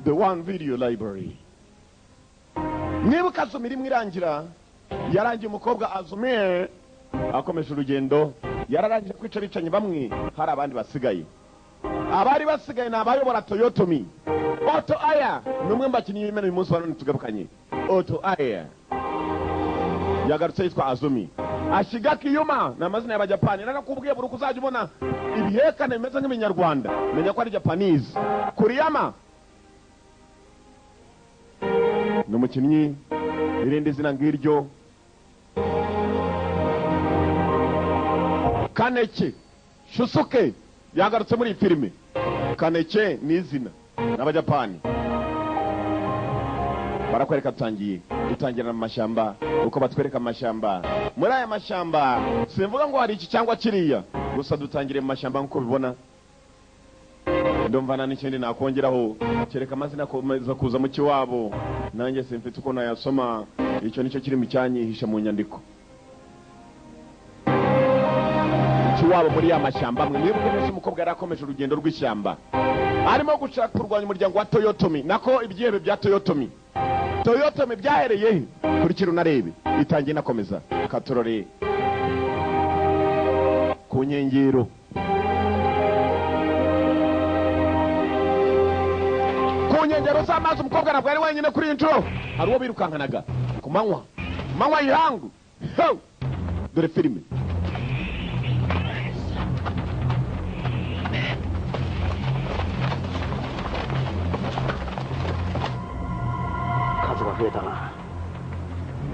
The One Video Library. Mwibuka Azumi rimwe irangira, yarangiye umukobwa Azumi akomeje urugendo, yararangije kwica abicanyi bamwe, hari abandi basigaye. Abari basigaye ni abayobora Toyotomi. Otto Aya ni umwe mu bakinnyi b'imena uyu munsi wa none tugarukanye. Otto Aya yagarutse yitwa Azumi. Ashigaki Yuma ni amazina y'Abajapani. Narakubwiye buri uko uzajya ubona ibihekane bimeze nk'ibinyarwanda, menya ko ari Japanese. Kuriyama ni umukinnyi, irindi zina ngiryo. Kaneke Shusuke yagarutse muri iyi filime. Kaneke ni izina n'Abajapani. Barakwereka tutangiye dutangira mu mashyamba, uko batwereka amashyamba. Muri aya mashyamba simvuga ngo hari iki cyangwa kiriya, gusa dutangire mu mashyamba nkuko bibona. Ndumva nta n'ikindi nakongeraho, kereka amazina akomeza kuza mu kiwabo, nanjye simfite uko nayasoma. Icyo nicyo kiri mu cyanyihisha mu nyandiko. Kiwabo muri ya mashyamba mwe mwibuke neza, umukobwa yarakomeje urugendo rw'ishyamba arimo gushaka kurwanya umuryango wa Toyotomi, nako ibyihebe bya Toyotomi. Toyotomi byahereye he? Kurikira unarebe, itangiye inakomeza katorore ku nkengero. Ku nkengero z'amazi umukobwa ntabwo yari wenyine kuri iyi nshuro, hari uwo birukankanaga ku manywa, manywa y'ihangu. Dore filime.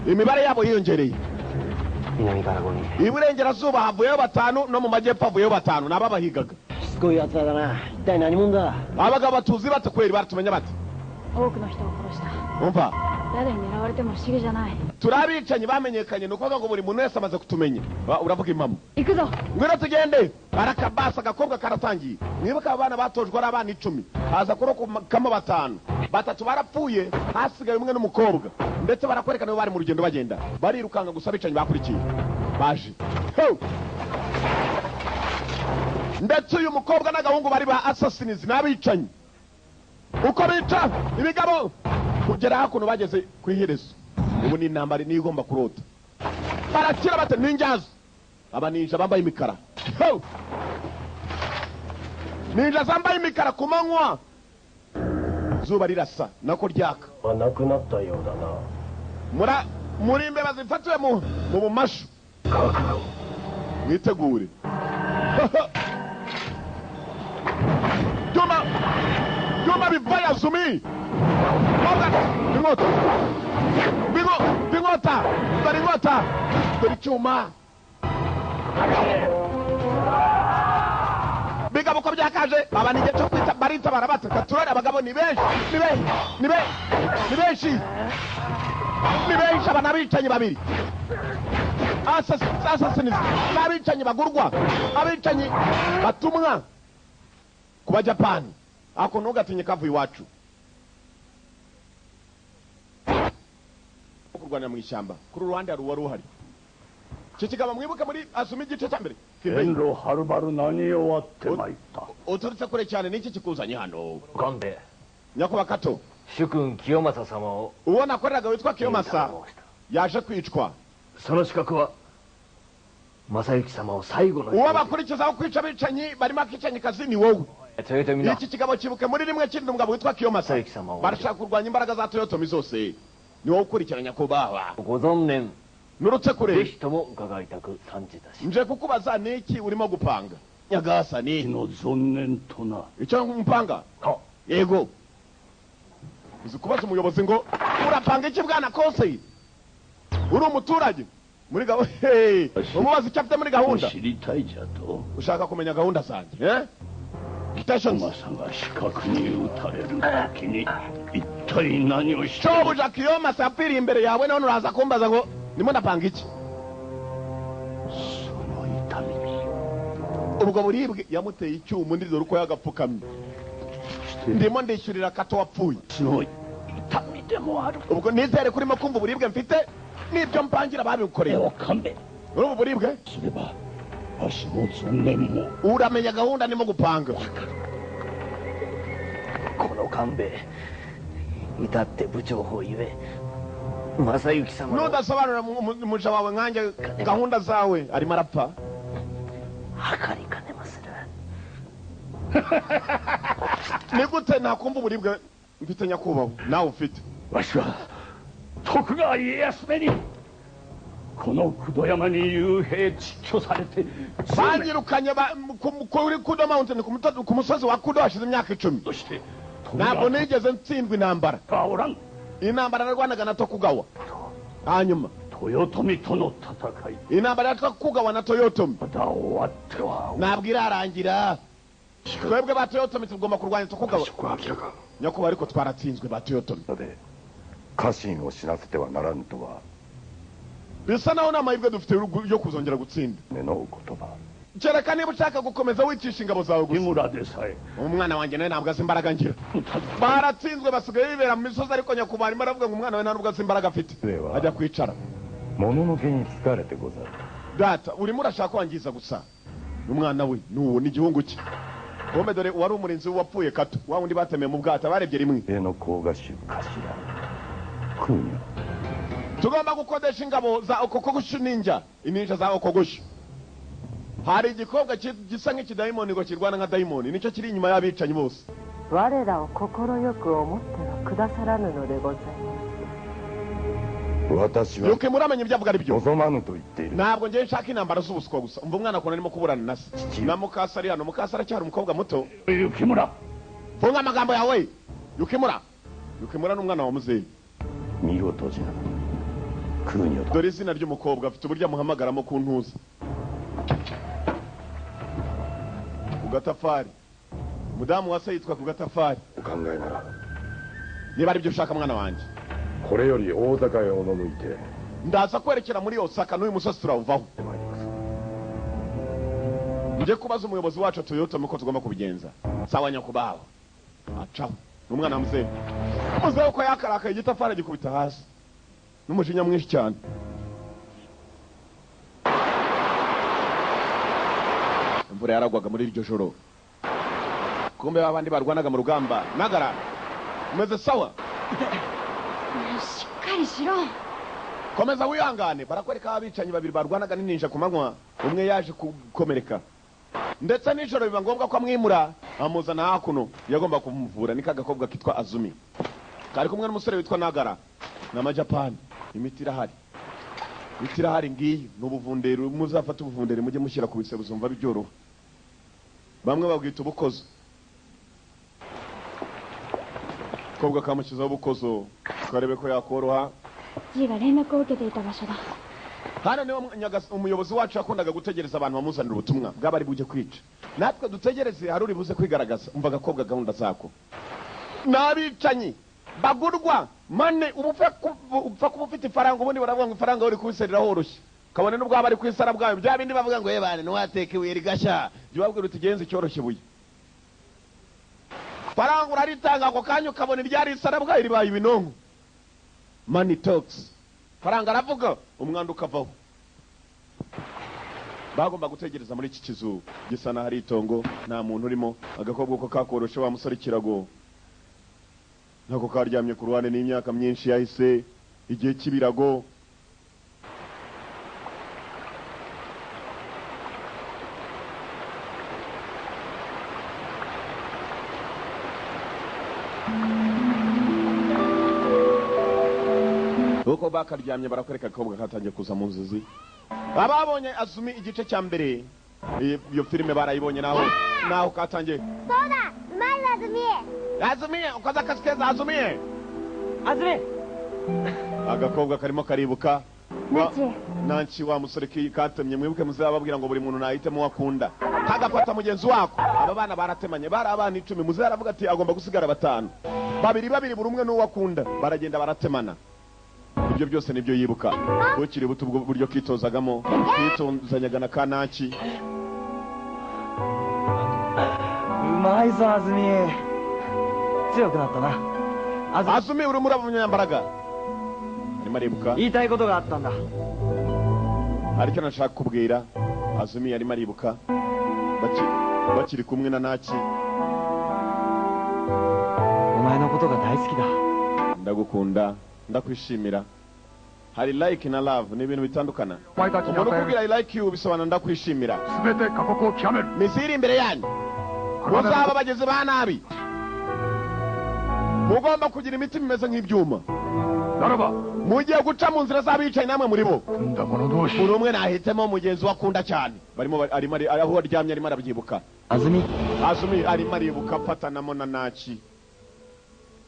Imibare yabo yiyongereye. Iburengerazuba havuyeyo batanu, no mu majyepfo havuyeyo batanu, nabo bahigaga. Abagabo batuzi bate kweri, baratumenya bate? Umva, turi abicanyi bamenyekanye, ni ukuvuga ngo buri muntu wese amaze kutumenya. Uravuga impamo. Ngwino tugende. Arakabasa agakobwa karatangiye. Mwibuka abana batojwe ari abana 10, haza kurokokamo 5, 3 barapfuye, hasigaye umwe n'umukobwa. Ndetse barakwereka nabo bari mu rugendo bagenda, barirukanga gusa abicanyi bakurikiye baje. Ndetse uyu mukobwa n'agahungu bari ba assassins n'abicanyi, uko bica ibigabo kugera hakuno bageze ku iherezo. Ubu ni intambara niyo igomba kurota. Barakira bate ninjas, aba ninja bambaye imikara. Ninja zambaye imikara ku manywa, zuba rirasa nako ryaka. Muri imbeba zifatiwe mu bumashu, mwitegure. Juma Juma bivaya Azumi. Inkota inkota dore inkota dore icyuma. Bigabo uko byakaje, aba ni igihe cyo kwita baritabara bataka. Turare abagabo ni benshi, ni benshi, ni benshi, ni benshi, ni benshi. Aba n'abicanyi babiri, assassins n'abicanyi bagurwa, abicanyi batumwa ku Bajapani. Ako ntugatinye kavuye iwacu. Kurwanira mu ishyamba kuri ruhande hari uwari uhari. Iki kigabo mwibuke muri Azumi igice cya mbere. Uturutse kure cyane, niki kikuzanye hano? Nyakubahwa Kato, uwo nakoreraga witwa Kiyomasa yaje kwicwa. Uwo bakurikizaho kwica abicanyi barimo akicanyikazi ni wowe. Iki kigabo kibuke muri rimwe kindi umugabo witwa Kiyomasa. Barashaka kurwanya imbaraga za Toyotomi zose, ni wowe ukurikirana nyakubahwa. Nurutse kure nje kukubaza niki urimo gupanga nyagasani. Icyo mpanga? Yego. Uzi kubaza umuyobozi ngo urapanga iki bwana kose? Uri umuturage muri gahunda. Umubaza icyo afite muri gahunda. Ushaka kumenya gahunda zanjye? Shobuja Kiyomasa yapfiriye imbere yawe, none uraza kumbaza ngo ndimo ndapanga iki? Ubwo buribwe yamuteye icyuma, undi dore uko yagapfukamye. Ndimo ndishyurira Kato wapfuye. Ubwo nizere kurimo kumva uburibwe mfite n'ibyo mpangira babikoreye. Urumva uburibwe? Uramenya gahunda ndimo gupanga. 至って部長法ゆえ正行様の Nudasobanura umuja wawe nkanjye gahunda zawe arimo arapfa. 測りかねまする。 Ni gute nakumva uburibwe mfite nyakubahwa nawe ufite? わしは徳川家康めにこの九度山に幽閉窒居されて10年 Banyirukanye kuri Kudo Mountain, ku musozi wa Kudo hashize imyaka 10. として徳 Ntabwo 川 nigeze ntsindwa intambara. がおらん Intambara narwanaga na Tokugawa, hanyuma 豊臣との戦い intambara ya Tokugawa na Toyotomi まだ終わっては ntabwo irarangira. Twebwe ba Toyotomi tugomba kurwanya Tokugawa. そこは明らか Nyakubahwa, ariko twaratsinzwe ba Toyotomi. ので家臣を死なせてはならぬとは Bisa naho nta mahirwe dufite yo kuzongera gutsinda, 目のお言葉。 kereka niba ushaka gukomeza wicisha ingabo zawe 木 gusa. 村でさえ Umwana wanjye nawe ntabwo azi imbaraga ngira. Baratsinzwe basigaye bibera mu misozi, ariko nyakubahwa arimo aravuga ngo umwana we nta nubwo azi imbaraga afite. Reba. Ajya kwicara. もののけに疲れてござる。 Data, urimo urashaka kwangiza gusa. Umwana we nuwo ni igihungu cye. Bombe dore uwari umurinzi wapfuye kato wa wundi batemeye mu bwato abarebye rimwe. 上の甲賀衆頭空女 Tugomba gukodesha ingabo za Okokoshu ninja, ininja za Okokoshu. Hari igikobwa gisa nk'ikidayimoni ngo kirwana nka dayimoni, nicyo kiri inyuma y'abicanyi bose. 我らを快く思ってはくださらぬのでございます。 私は Yuki muramenya ibyo avuga ari byo. 望まぬと言っている。 Ntabwo ngiye nshaka intambara z'ubuswa gusa. Umva umwana ukuntu arimo kuburana na se na mukasa ari hano. Mukasa aracyari umukobwa muto. 雪村 Funga amagambo yawe Yukimura. Yukimura ni umwana wa muzeyi. 見事じゃ空女だ。 Dore izina ry'umukobwa afite uburyo amuhamagaramo ku ntuza ku gatafari. Umudamu wa se yitwa ku gatafari. お考えなら Niba aribyo ushaka mwana wanjye, これより大坂へ赴いて ndaza kwerekera muri Osaka n'uyu musozi turawuvaho. まいります。 Njye kubaza umuyobozi wacu Toyota uko tugomba kubigenza. Sawa nyakubahwa. Acaho ni umwana wa muzehe. Muzehe uko yakarakaye igitafari agikubita hasi n'umujinya mwinshi cyane. Imvura yaragwaga muri iryo joro. Kumbe babandi barwanaga mu rugamba nagara umeze sawa. しっかりしろ。 Komeza wihangane. Barakwereka abicanyi babiri barwanaga n'ininja ku manywa, umwe yaje gukomereka ndetse nijoro biba ngombwa ko amwimura amuzana hakuno. Yagomba kumuvura ni kagakobwa kitwa Azumi kari kumwe n'umusore witwa Nagara ni amajapani. Imiti irahari, imiti irahari ngiyi ni ubuvunderi. Muzafata ubuvunderi mujye mushyira ku bisebe uzumva byoroha. Bamwe babwita ubukozo. Kobwa kamushyizeho ubukozo karebe ko yakoroha. じいが連絡を受けていた場所だ。 Hano niho umuyobozi wacu yakundaga gutegereza abantu bamuzanira ubutumwa bw'abari bujye kwica. Natwe dutegereze hari uri buze kwigaragaza. Umva agakobwa gahunda zako n'abicanyi bagurwa mane uba upfa kuba ufite ifaranga. Ubundi baravuga ngo ifaranga uri kubiserera horoshye kabone n'ubwo waba ari ku isara bwayo bya bindi bavuga ngo ebane ntiwateke ibuye rigashya, jya ubabwira uti genza icyoroshye ibuye. Faranga uraritanga ako kanya ukabona iryari isara bwayo ribaye ibinonko. Money talks. Faranga aravuga umwanda ukavaho. Bagomba gutegereza muri iki kizu gisa n'aho ari itongo, nta muntu urimo. Agakobwa ko kakoroshe wa musore ikirago nako karyamye ku ruhande n'imyaka myinshi yahise, igihe cy'ibirago. Uko bakaryamye barakwereka agakobwa katangiye kuza mu nzozi. Ababonye Azumi igice cya mbere iyo filime barayibonye, naho katangiye. そうだ、うまいわズミ。 Azumi ukoze akazi keza Azumi. あずみ Agakobwa karimo karibuka Nanci. Nanci wa musore katemye. Mwibuke muzababwira ngo buri muntu nahitemo uwo akunda kagafata mugenzi wako. Aba bana baratemanye bari abana 10. Muzehe aravuga ati agomba gusigara batanu, babiri babiri buri umwe n'uwo akunda. Baragenda baratemana. Ibyo byose nibyo yibuka bukiri buto, ubwo buryo kitozagamo kitozanyaga na kanaki. うまいぞあずみ強くなったなあず Azumi urimo uraba umunyambaraga. Arimo aribuka. 言いたいことがあったんだ。 Hari icyo nashaka kubwira Azumi. Arimo aribuka bakiri kumwe na Naki. お前のことが大好きだ。Ndagukunda, ndakwishimira. Hari like na love, ni ibintu bitandukana. Umuntu ukubwira "I like you" bisobanura ndakwishimira. 全て過酷を極める Misiyo iri imbere yanyu, muzaba abagizi ba nabi, mugomba kugira imitima imeze nk'ibyuma. ならば Mugiye guca mu nzira z'abicaye namwe muri bo. 組んだ者同士 Buri umwe nahitemo mugenzi we akunda cyane. Barimo arimo aho aryamye arimo arabyibuka. 安住 Azumi arimo aribuka afatanamo na Naki.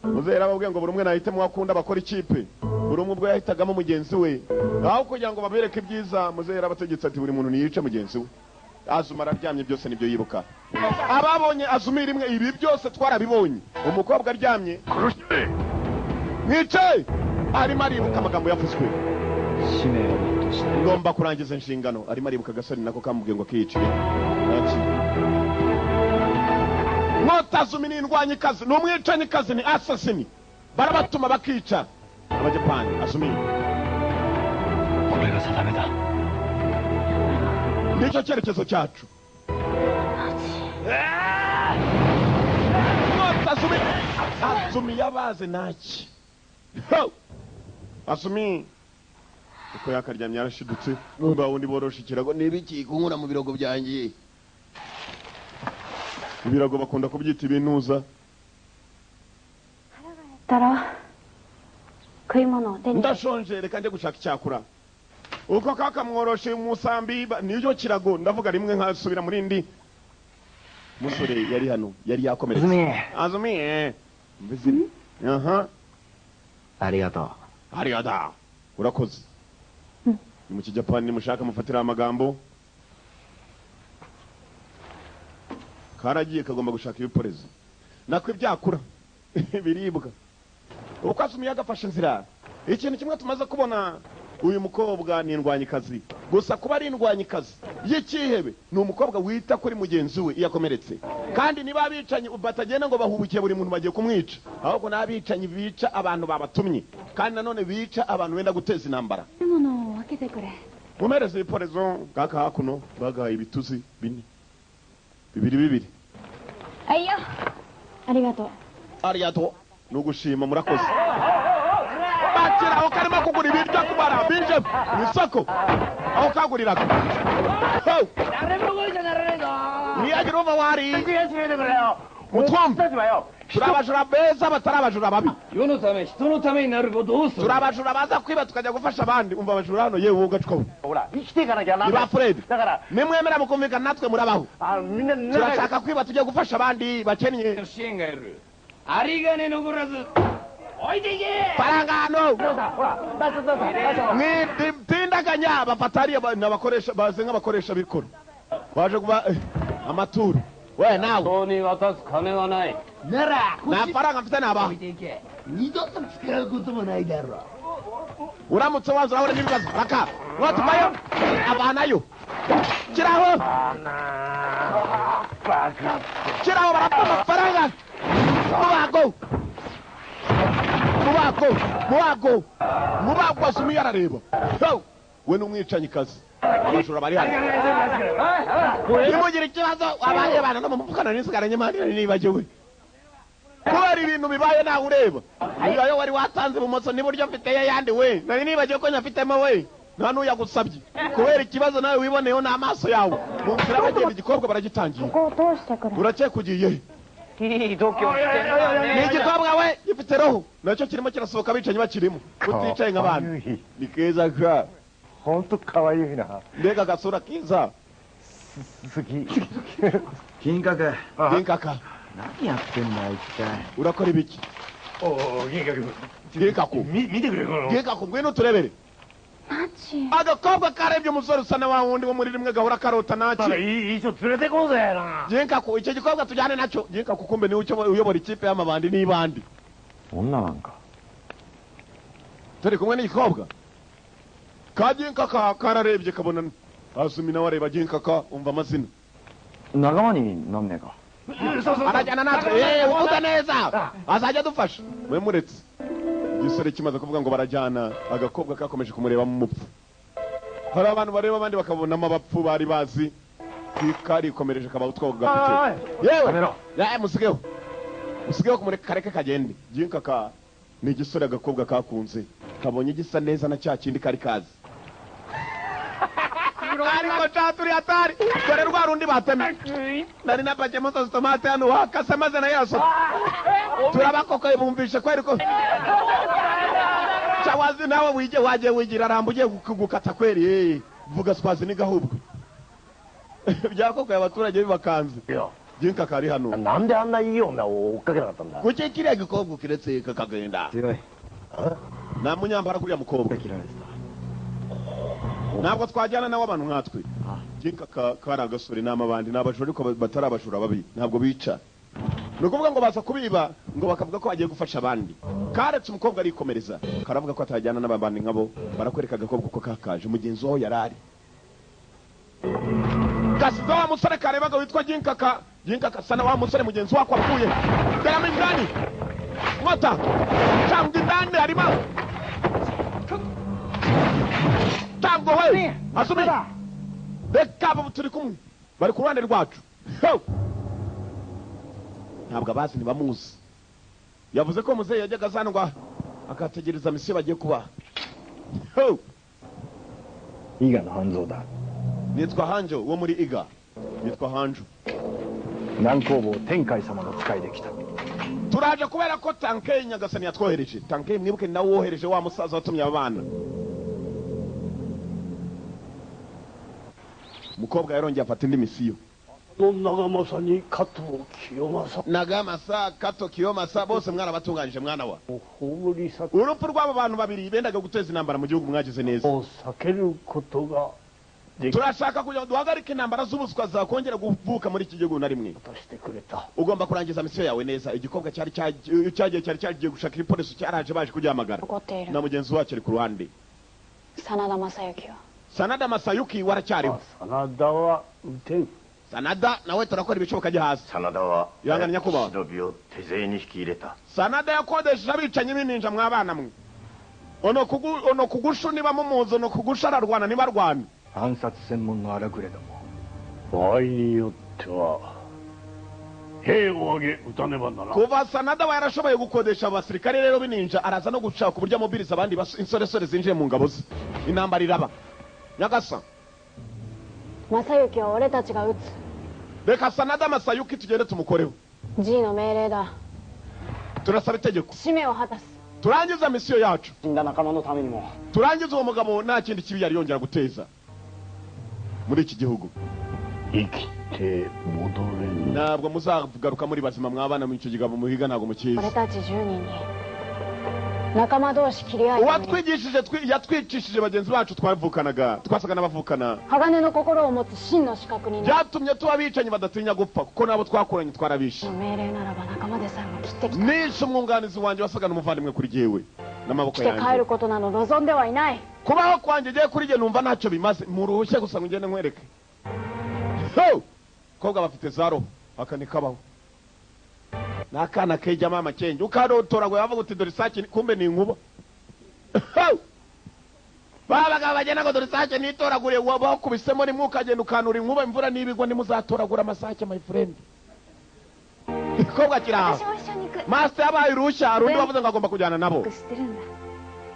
Muzera ababwiye ngo buri umwe nahitemo uwo akunda, bakora ikipe. Buri umwe ubwo yahitagamo mugenzi we aho kugira ngo babereke ibyiza. Muzera abategetse ati: "Buri muntu niyice mugenzi we." Azuma araryamye, byose nibyo yibuka. Ababonye Azumi rimwe, ibi byose twarabibonye. Umukobwa aryamye 苦しめ mwicaye arimo aribuka amagambo yavuzwe. 使命を全うしたい Ngomba kurangiza inshingano. Arimo aribuka agasore nako kamubwiye ngo akiyicire. Naki Nkota Azumi ni indwanyikazi, ni umwicanyikazi, ni assassin. Barabatuma bakica Abajapani. Azumi. これが定めだ Nicyo cyerekezo cyacu. Nkota Azumi, Azumi yabaze Naki. Ho! Azumi uko yakaryamye yarashidutse, numva wundi boroshe ikirago. Nibiki kunkura mu birago byanjye? Ibirago bakunda kubyita ibintuza. だろ食い物を手に Ndashonje, reka njye gushaka icyakura. Uko kakamworoshe umusambi niyo kirago. Ndavuga rimwe nkasubira muri ndi musore yari hano, yari yakomeretse. 安住 Azumi, mbizina aha. ありがとう Arigata, urakoze. Ni mu Kijapani, nimushaka mufatira amagambo. Karagiye kagomba gushaka ibiporezo nako ibyakura ibiribwa. Uko Azumi yagafashe inzira, ikintu kimwe tumaze kubona, uyu mukobwa ni indwanyikazi. Gusa kuba ari indwanyikazi y'ikihebe, ni umukobwa wita kuri mugenzi we iyo akomeretse. Kandi niba abicanyi batagenda ngo bahubukiye buri muntu bagiye kumwica, ahubwo ni abicanyi bica abantu babatumye, kandi nanone bica abantu benda guteza intambara. 食べ物を分けてくれ Mumereze ibiporezo. Ngaka hakuno bagahaye ibituzi bine, bibiri bibiri. はいよありがとう Ariyato ni ugushima, murakoze. Bakira aho karimo kugura ibiryo kubara bije mu isoko aho kaguriraga. Ho! 誰も動いちゃならねえぞ Ntiyagira uva wari 始めてくれよ Mutwumve. たちはよ Turi abajura beza batari abajura babi. 世のため人のためになることをす Turi abajura baza kwiba tukajya gufasha abandi. Umva, abajura hano yewe, wowe ugacwaho. ほら生きていかなきゃなん Ni ba Fred. だから Nimwemera mukumvikana natwe murabaho. あのみんな仲良く Turashaka kwiba tujya gufasha abandi bakennye. 支援がいる有り金残らず置いていけ Faranga hano. ほら出せ出せ出せ Mwitindaganya bafata hariya n'abakoresha baze nk'abakoresha bikoro baje kuba amaturo we nawe. 人に渡す金はない ならこ Nta っち faranga mfite nabaha. 置いていけ二度と使うこともないだろう Uramutse wanze urahura n'ibibazo. Raka watuvayo avanayo kiraho kiraho, barapfa amafaranga. Mubago, mubago, mubago, mubago. Asumi arareba. Ho! We ni umwicanyikazi, abajura bari hano. Nimugire ikibazo abaye bana no mu mufuka nari nsigaranye mani, nari nibagiwe. Kubera ibintu bibaye nawe ureba ayo wari watanze ibumoso n'iburyo mfite yandi, we nari nibagiwe ko nyafitemo. We nta n'uyagusabye, kubera ikibazo nawe wiboneyeho n'amaso yawe. Mu nzira bagenda, igikobwa baragitangiye. ここを通してくれ Urakeka ugiye he? いい度胸してんな Ni igikobwa we gifite roho, nacyo kirimo kirasohoka abicanyi bakirimo. Uticaye nk'abandi, ni keza ka. 本当可愛いな Mbega agasura keza! 好き 金閣 Ginkaka. 何やってんだ一体 Urakora ibiki? おお銀閣 Ginkaku. み見てくれこの Ginkaku, ngwino turebere. マジ Agakobwa karebye umusore usa na wa wundi wo muri rimwe gahora karota. ただ Naki. いい一緒連れてこうぜな Ginkaku, icyo gikobwa tujyane nacyo. Ginkaku kumbe niwe uyobora ikipe y'amabandi n'ibandi. 女なんか Turi kumwe n'igikobwa ka Ginkaka, kararebye kabona Azumi nawe areba Ginkaka. Umva amazina. 仲間になんねえか Arajyana natwe, yewe uvuga neza, azajya adufasha. Mwe muretse igisore kimaze kuvuga ngo barajyana, agakobwa kakomeje kumureba mu mupfu. Hari abantu bareba abandi bakabonamo abapfu bari bazi. Karikomereje kaba utwo gafite yewe. Yae, musigeho, musigeho kumureka, kareke kagende. Ginkaka Ni igisore agakobwa kakunze, kabonye gisa neza na cya kindi kari kazi. Ariko caturi atari dore rwa rundi batemye. Nari napakiyemo sauce tomate hano wakase maze nayo yasohoka. Turabakokoye bumvishe ko ariko Chawazi nawe wije waje wigira rambo ugiye gukata kweri. Vuga swazi ni gahubwo. Byakokoye abaturage bibakanze. Jinka kari hano. なんであんないい女を追っかけなかったんだ。 Kuki kiriya gikobwa kiretse kakagenda? Nta munyambara kuriya mukobwa. Ntabwo twajyana nawe abantu nkatwe. Jinka kari agasore n'amabandi n'abajura ariko batari abajura babi, ntabwo bica. Ni ukuvuga ngo baza kubiba ngo bakavuga ko bagiye gufasha abandi. Karetse umukobwa arikomereza, karavuga ko atajyana n'abandi nkabo. Barakwereka agakobwa uko kakaje mugenzi waho yarari. Kasize wa musore karebaga witwa Jinkaka. Jinkaka sana wa musore mugenzi wako apfuye. Garama indani. Nkota. Cyangwa indani harimo. Tango we. Asumi. Reka abo turi kumwe. Bari ku ruhande rwacu. Ntabwo abazi ntibamuzi. Yavuze ko muzehe yajyaga azanwa akategereza misiyo bagiye kuba. Iga no Hanzo da. Nitwa Hanjo wo muri Iga. Nitwa Hanjo. Nankobo Tenkai sama no tsukai de kita. Turaje kubera ko Tankei Nyagasani yatwohereje. Tankei mwibuke nawe wohereje wa musaza watumye abana. Mukobwa yarongeye afata indi misiyo. Nagamasa ni Kato Kiyomasa. Nagamasa Kato Kiyomasa bose mwarabatunganyije mwana wa. Urupfu rw'abo bantu babiri bendaga guteza intambara mu gihugu mwagize neza. Turashaka kugira ngo duhagarike intambara z'ubuswa zakongera kuvuka muri iki gihugu na rimwe. Ugomba kurangiza misiyo yawe neza. Igikobwa cyari cyagiye cyari cyagiye gushaka ipolisi cyaraje baje kugihamagara. Na mugenzi wacu ari ku ruhande. Sanada Masayuki. Sanada Masayuki waracyariho. Sanada wa uten. Sanada nawe turakora ibishoboka ajya hasi. Sanada wa yangana nyakubahwa. Sanada yakodesheje abicanyi b'ininja mwabana mwe. Ono kugushu niba mumuzi, ono kugusha ararwana niba arwana. 暗殺専門の荒くれども。場合によっては兵を挙げ撃たねばならん。 Kuva Sanada wa yarashoboye gukodesha abasirikare rero b'ininja, araza no gushaka uburyo amobiriza abandi insoresore zinjiye mu ngabo ze. Intambara iraba. Nyagasa. Masayuki wa ore tachi ga utsu. Reka Sanada Masayuki tugende tumukoreho. Ji no meirei da. Turasaba itegeko. Shime o hatasu. Turangiza misiyo yacu. Turangiza uwo mugabo nta kindi kibi yari yongera guteza muri iki gihugu. Ntabwo muzagaruka muri bazima mwabana mu icyo gigabo muhiga ntabwo mukizi. Uwatwigishije yatwicishije bagenzi bacu twavukanaga, twasaga n'abavukana. Byatumye tuba abicanyi badatinya gupfa kuko nabo twakuranye twarabishe. Nishe umwunganizi wanjye wasaga n'umuvandimwe kuri jyewe n'amaboko yanjye. Kubaho kwanjye giye kuri jye numva ntacyo bimaze. Muruhushye gusa ngo ngende nkwereke. Kobwa bafite za roho aka nikabaho. Nakana kejya mama kenge ukarotora ngo yavuga uti dore isake kumbe ni inkuba. Babaga bagenda ngo dore isake nitoraguriye wabakubisemo rimwe ukagenda ukanura inkuba imvura nibigwa ntimuzatoragura amasake my friend. Kobwa kiraho. Master yabaye uruhushya hari undi wavuze ngo agomba kujyana nabo.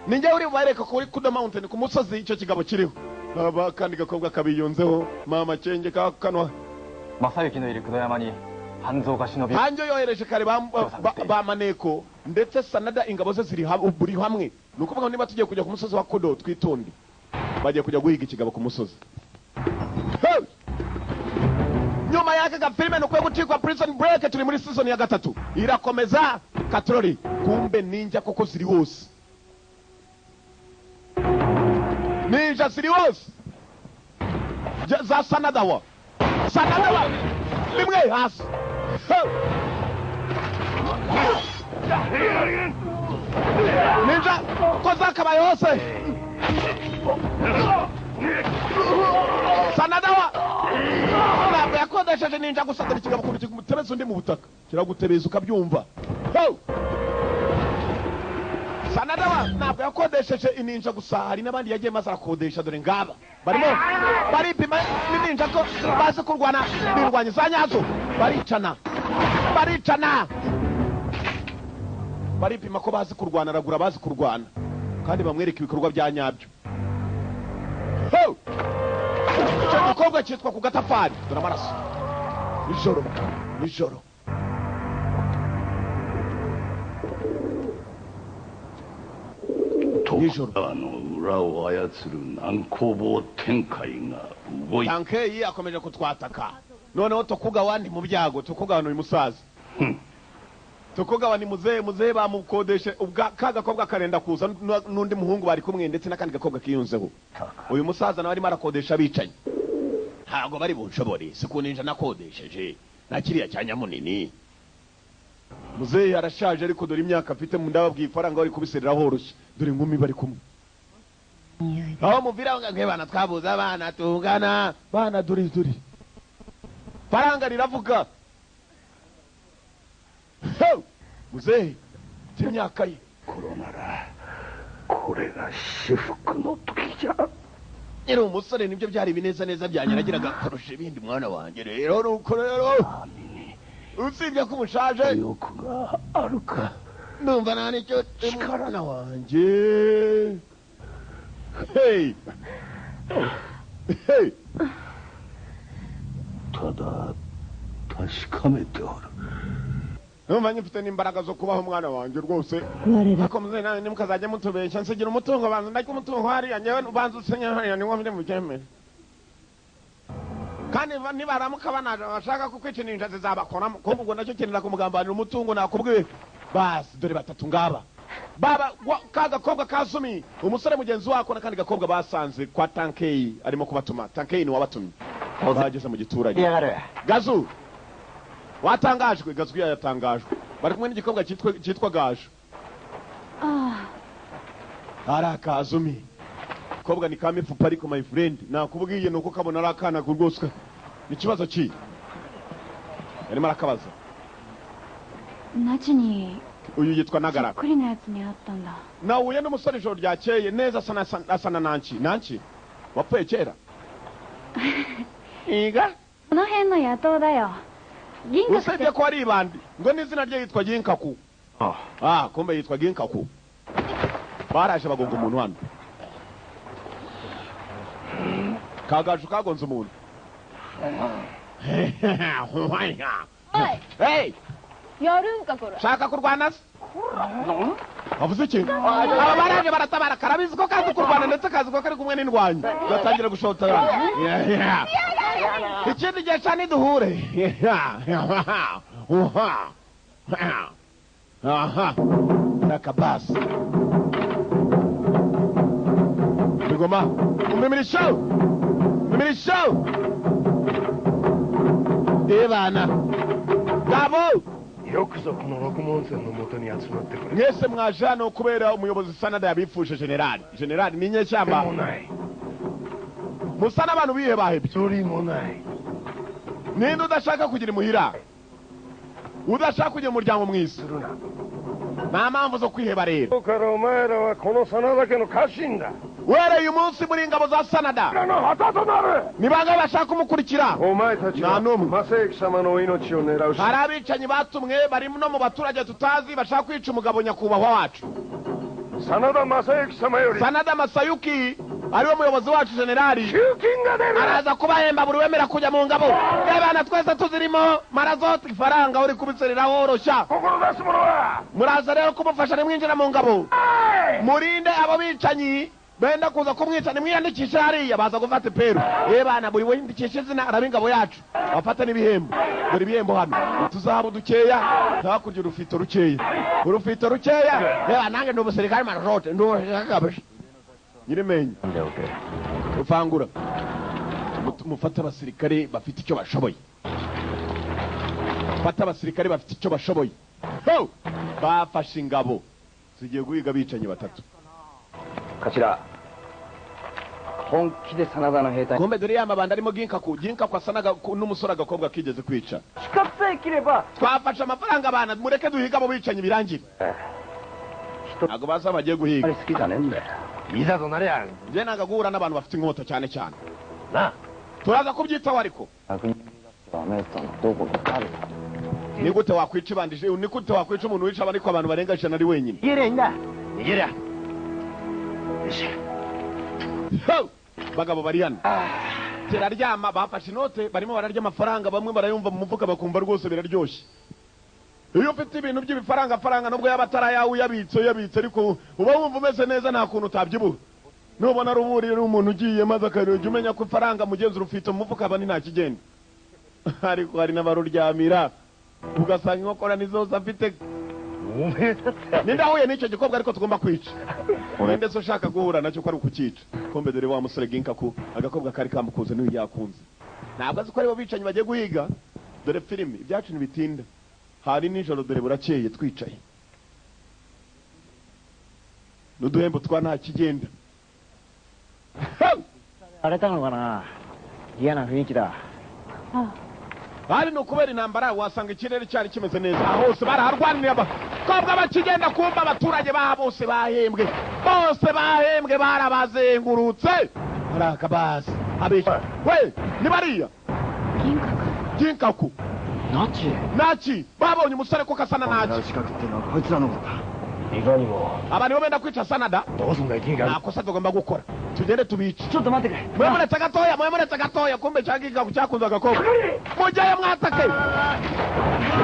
Ninjye uri bubareka kuri Kudo Mountain ku musozi icyo kigabo kiriho. Aba kandi gakobwa kabiyunzeho mama kenge kakanwa. Masayuki no iri Kudoyama ni Hanjo yohereje kare ba maneko ndetse Sanada ingabo ze ziri buri hamwe. Ni ukuvuga niba tugiye kujya ku musozi wa Kudo twitonde. Bagiye kujya guhiga ikigabo ku musozi. Nyuma y'aka gafilme nukwiye gucikwa Prison Break turi muri season ya 3. Irakomeza katroli kumbe ninja koko ziri hose. Ninja ziri hose. Za Sanada wa. Sanada wa. Rimwe hasi. Ninja ko zakabaye hose. Sanada wa. Ntabwo yakodesheje ninja gusa dore ikigabo ukuntu kimutebeza undi mu butaka. Kiragutebeza ukabyumva. Sanada wa ntabwo yakodesheje ininja gusa hari n'abandi yagiye maze arakodesha dore ngaba. Barimo baripima n'ininja ko bazi kurwana birwanya za nyazo baricana. Baricana. Baripima ko bazi kurwana, aragura bazi kurwana kandi bamwereka ibikorwa bya nyabyo. Ho! Icyo gikobwa cyitwa ku gatafari. Dore amaraso. Nijoro, nijoro. 徳川の裏を操る南光坊天海が動い Tankeyi akomeje kutwataka. Noneho Tokugawa ni mu byago. Tokugawa ni uyu musaza. Tokugawa ni muzehe, muzehe bamukodeshe ubwa ka gakobwa karenda kuza n'undi muhungu bari kumwe ndetse n'akandi gakobwa kiyunzeho. Uyu musaza nawe arimo arakodesha abicanyi. Ntabwo bari bunshobore, si ku ninja nakodesheje na kiriya cya nyamunini. Muzehe arashaje ariko dore imyaka afite, mu ndababwiye ifaranga bari kubiserera horoshye. Dore inkumi bari kumwe. Aho muvira ngo bana twabuze abana tungana bana, dore dore faranga riravuga. Ho! Muzehe imyaka ye. ころならこれが至福の時じゃ。 Nyiri umusore nibyo byari ibineza neza byanyaragiraga kurusha ibindi mwana wanjye. Rero nuko rero usibye ko umushaje 欲があるか。 Ndumva nta nicyo mwana wanjye. Hey! Hey! ただ確かめておる。 Numva nyifite n'imbaraga zo kubaho mwana wanjye rwose. 我ら Ariko muzehe nawe ntimukazajya mutubeshya, nsigira umutungo banza ndarya umutungo hariya, njyewe ubanza usenye hariya niwo ndi bukemere. Kandi nibaramuka banaje bashaka kukwica ninja zizabakoramo, kuko ubwo nacyo kenera kumugambanira umutungo nakubwiye. Basi dore batatu ngaba. Baba ka gakobwa ka Sumi, umusore mugenzi wako n'akandi gakobwa basanze kwa Tankeyi arimo kubatuma. Tankeyi ni wabatumye. Bageze mu giturage. やがる。 Gazu watangajwe, Gazu yatangajwe. Bari kumwe n'igikobwa cyitwa Gaju. あ Ari akazumi. Kobwa ni kamifupa ariko my friend, nakubwiye nuko kabona ari akana rwose. Ni ikibazo ki? Yarimo arakabaza. あ、ナチに Uyu yitwa そっ Nagara. くりなやつに会ったんだ。 Nahuye n'umusore ijoro ryakeye neza asa na asa na Nancy. Nancy wapfuye kera. Iga この辺の野党だよ。銀閣って usibye ko ari ibandi ngo n'izina rye yitwa Ginkaku. Ah, kumbe yitwa Ginkaku. Baraje bagonga umuntu hano. Kagaju kagonze umuntu. おい Hey! やるんかこれ。 Shaka kurwana se? Avuze iki? Aba baraje baratabara, karabizi ko kazi kurwana ndetse kazi ko kari kumwe n'indwanyi. Batangira gushotorana. Ikindi gihe cyane duhure. Aha. Nakabasi. Bigoma. Umimirisho. Umimirisho. Ebana. Gabo. よくぞこの六門線のもとに集まってくれ。 Mwese mwaje hano kubera umuyobozi Sanada yabifuje. Generali, generali ni でも inyeshyamba ない。 Musa n'abantu bihe bahebye. 一人もない。 Ninde udashaka kugira imuhira, udashaka kugira umuryango mwiza? するな。 Nta mpamvu zo kwiheba rero. 今日からお前らはこの真田家の家臣だ。 Uhereye uyu munsi muri ingabo za Sanada. らの旗となる。 Ni bangahe bashaka kumukurikira? お前たちはなのむ正行様の命を狙うし Hari abicanyi batumwe bari no mu baturage tutazi bashaka kwica umugabo nyakubahwa wacu 真田正幸様より Sanada Masayuki ariwe muyobozi wacu generali. 給金が出る。 Araza kubahemba buri wemera kujya mu ngabo. Ebana twese tuzirimo marazote ifaranga uri kubiserera woroshya. 志す者は Muraza rero kumufasha nimwinjira mu ngabo, murinde abo bicanyi benda kuza kumwica. Nimwiyandikishe hariya baza gufata iperu. Ebana buri wiyandikisha izina araba ingabo yacu, bafata n'ibihembo. Dore ibihembo hano, utuzahabu dukeya, hakurya urufito rukeya, urufito rukeya. Reba nange ndi umusirikare marazote, ndi umusirikare kabisa nyirimenyi rufangura. Mufate abasirikare bafite icyo bashoboye, fata abasirikare bafite icyo bashoboye. Ho! Bafashe ingabo zigiye guhiga abicanyi batatu. 頭、本気で真田の兵隊。 Kumbe dore ya mabanda arimo Ginkaku. Ginkaku asa n'umusore agakobwa kigeze kwica. 死活さえ切れば Twafashe amafaranga abana, mureke duhiga abo bicanyi birangire. Ntabwo baza bagiye あ guhiga. まり好きじゃねえんだよ。 いざとなりゃ Njye nanga guhura n'abantu bafite inkota cyane cyane. な。 Turaza kubyitaho ariko. 百人だってアメリカのどこかある。Ni gute wakwica ibandije, ni gute wakwica umuntu wica ariko abantu barenga 100 ari wenyine? Bagabo bari hano teraryama, bafashe inote, barimo bararya amafaranga, bamwe barayumva mu mufuka bakumva rwose biraryoshye. Iyo ufite ibintu by'ibifaranga faranga nubwo yaba atarayawe uyabitse uyabitse, ariko uba wumva umeze neza, nta kuntu utabyibuha. Nubona ruburi uri umuntu ugiye maze akarujya umenya ko ifaranga mugenzi urufite mu mufuka aba ni nta kigenda. Ariko hari n'abaruryamira ugasanga inkokora nizo afite. Ninde ahuye n'icyo gikobwa ariko tugomba kwica? Ninde se ushaka guhura nacyo ko ari ukucyica? Kombe dore wa musore Ginkaku, agakobwa kari kamukunze n'uyu yakunze. Ntabwo azi ko aribo bicanyi bagiye guhiga. Dore filimi ibyacu ntibitinda. Hari nijoro dore burakeye twicaye. N'uduhembo twa nta kigenda. Hari no kubera intambara wasanga ikirere cyari kimeze neza, hose baraharwanira abakobwa bakigenda kumva abaturage baha bose bahembwe, bose bahembwe barabazengurutse. Barakabasi abica we ni bariya Ginkaku Nachi babonye umusore ko kasana Nachi. Aba nibo benda kwica Sanada. Nakosa tugomba gukora, tugende tubice. Mwemuretse gatoya, mwemuretse gatoya. Kumbe cyagiga cyakunze agakobwa. Mujyayo mwatake.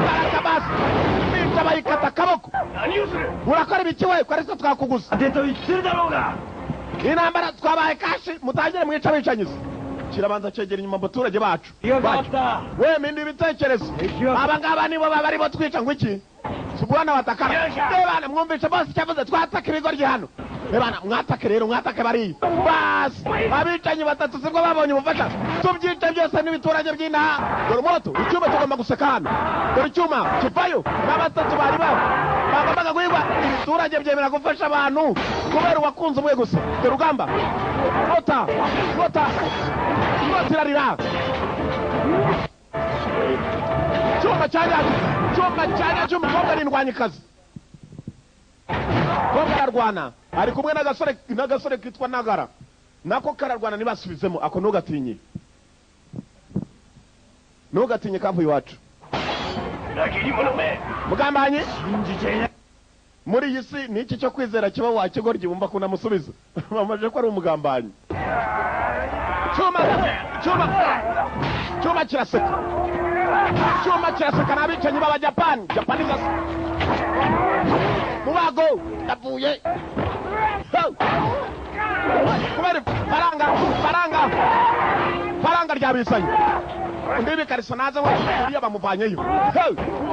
Barakabasi bica bayikata akaboko. Urakora ibiki we? Ko ari twakuguza intambara twabaye kashi, mutangire mwica abicanyizi. Kirabanza cyegera inyuma abaturage bacu. We mindi ibitekerezo. Aba ngaba nibo baba aribo twica ngo iki? Subwana watakara. Bana mwumvishe bose cyavuze twataka ibigoryi hano. Bana mwatake rero, mwatake bari. Bas abicanyi batatu sibwo babonye ubufasha. Tubyice byose n'ibiturage by'inaha. Dore moto, icyuma tugomba guseka hano. Dore icyuma kivayo n'abatatu bari babo. Bagombaga guhigwa, ibiturage byemera gufasha abantu kubera uwakunze umwe gusa. Dore rugamba. Rota, rota. Rota irarira. Cyuma cyanya, cyuma cyanya cy'umukobwa n'indwanyikazi. Kobwa ararwana, ari kumwe n'agasore, n'agasore kitwa Nagara. Nako kararwana nibasubizemo, ako ntugatinye. Ntugatinye kavuye iwacu. Mugambanye muri iyi si ni iki cyo kwizera kiba wakigoryi bumva ko namusubiza. Bamaje ko ari umugambanyi. Cyuma, cyuma, cyuma kiraseka. Cyuma kiraseka n'abicanyi b'Abajapani. Japanese mubago ndavuye. Kubera faranga, faranga, faranga ryabisanye. Undi bikariso naze we uriya bamuvanyeyo.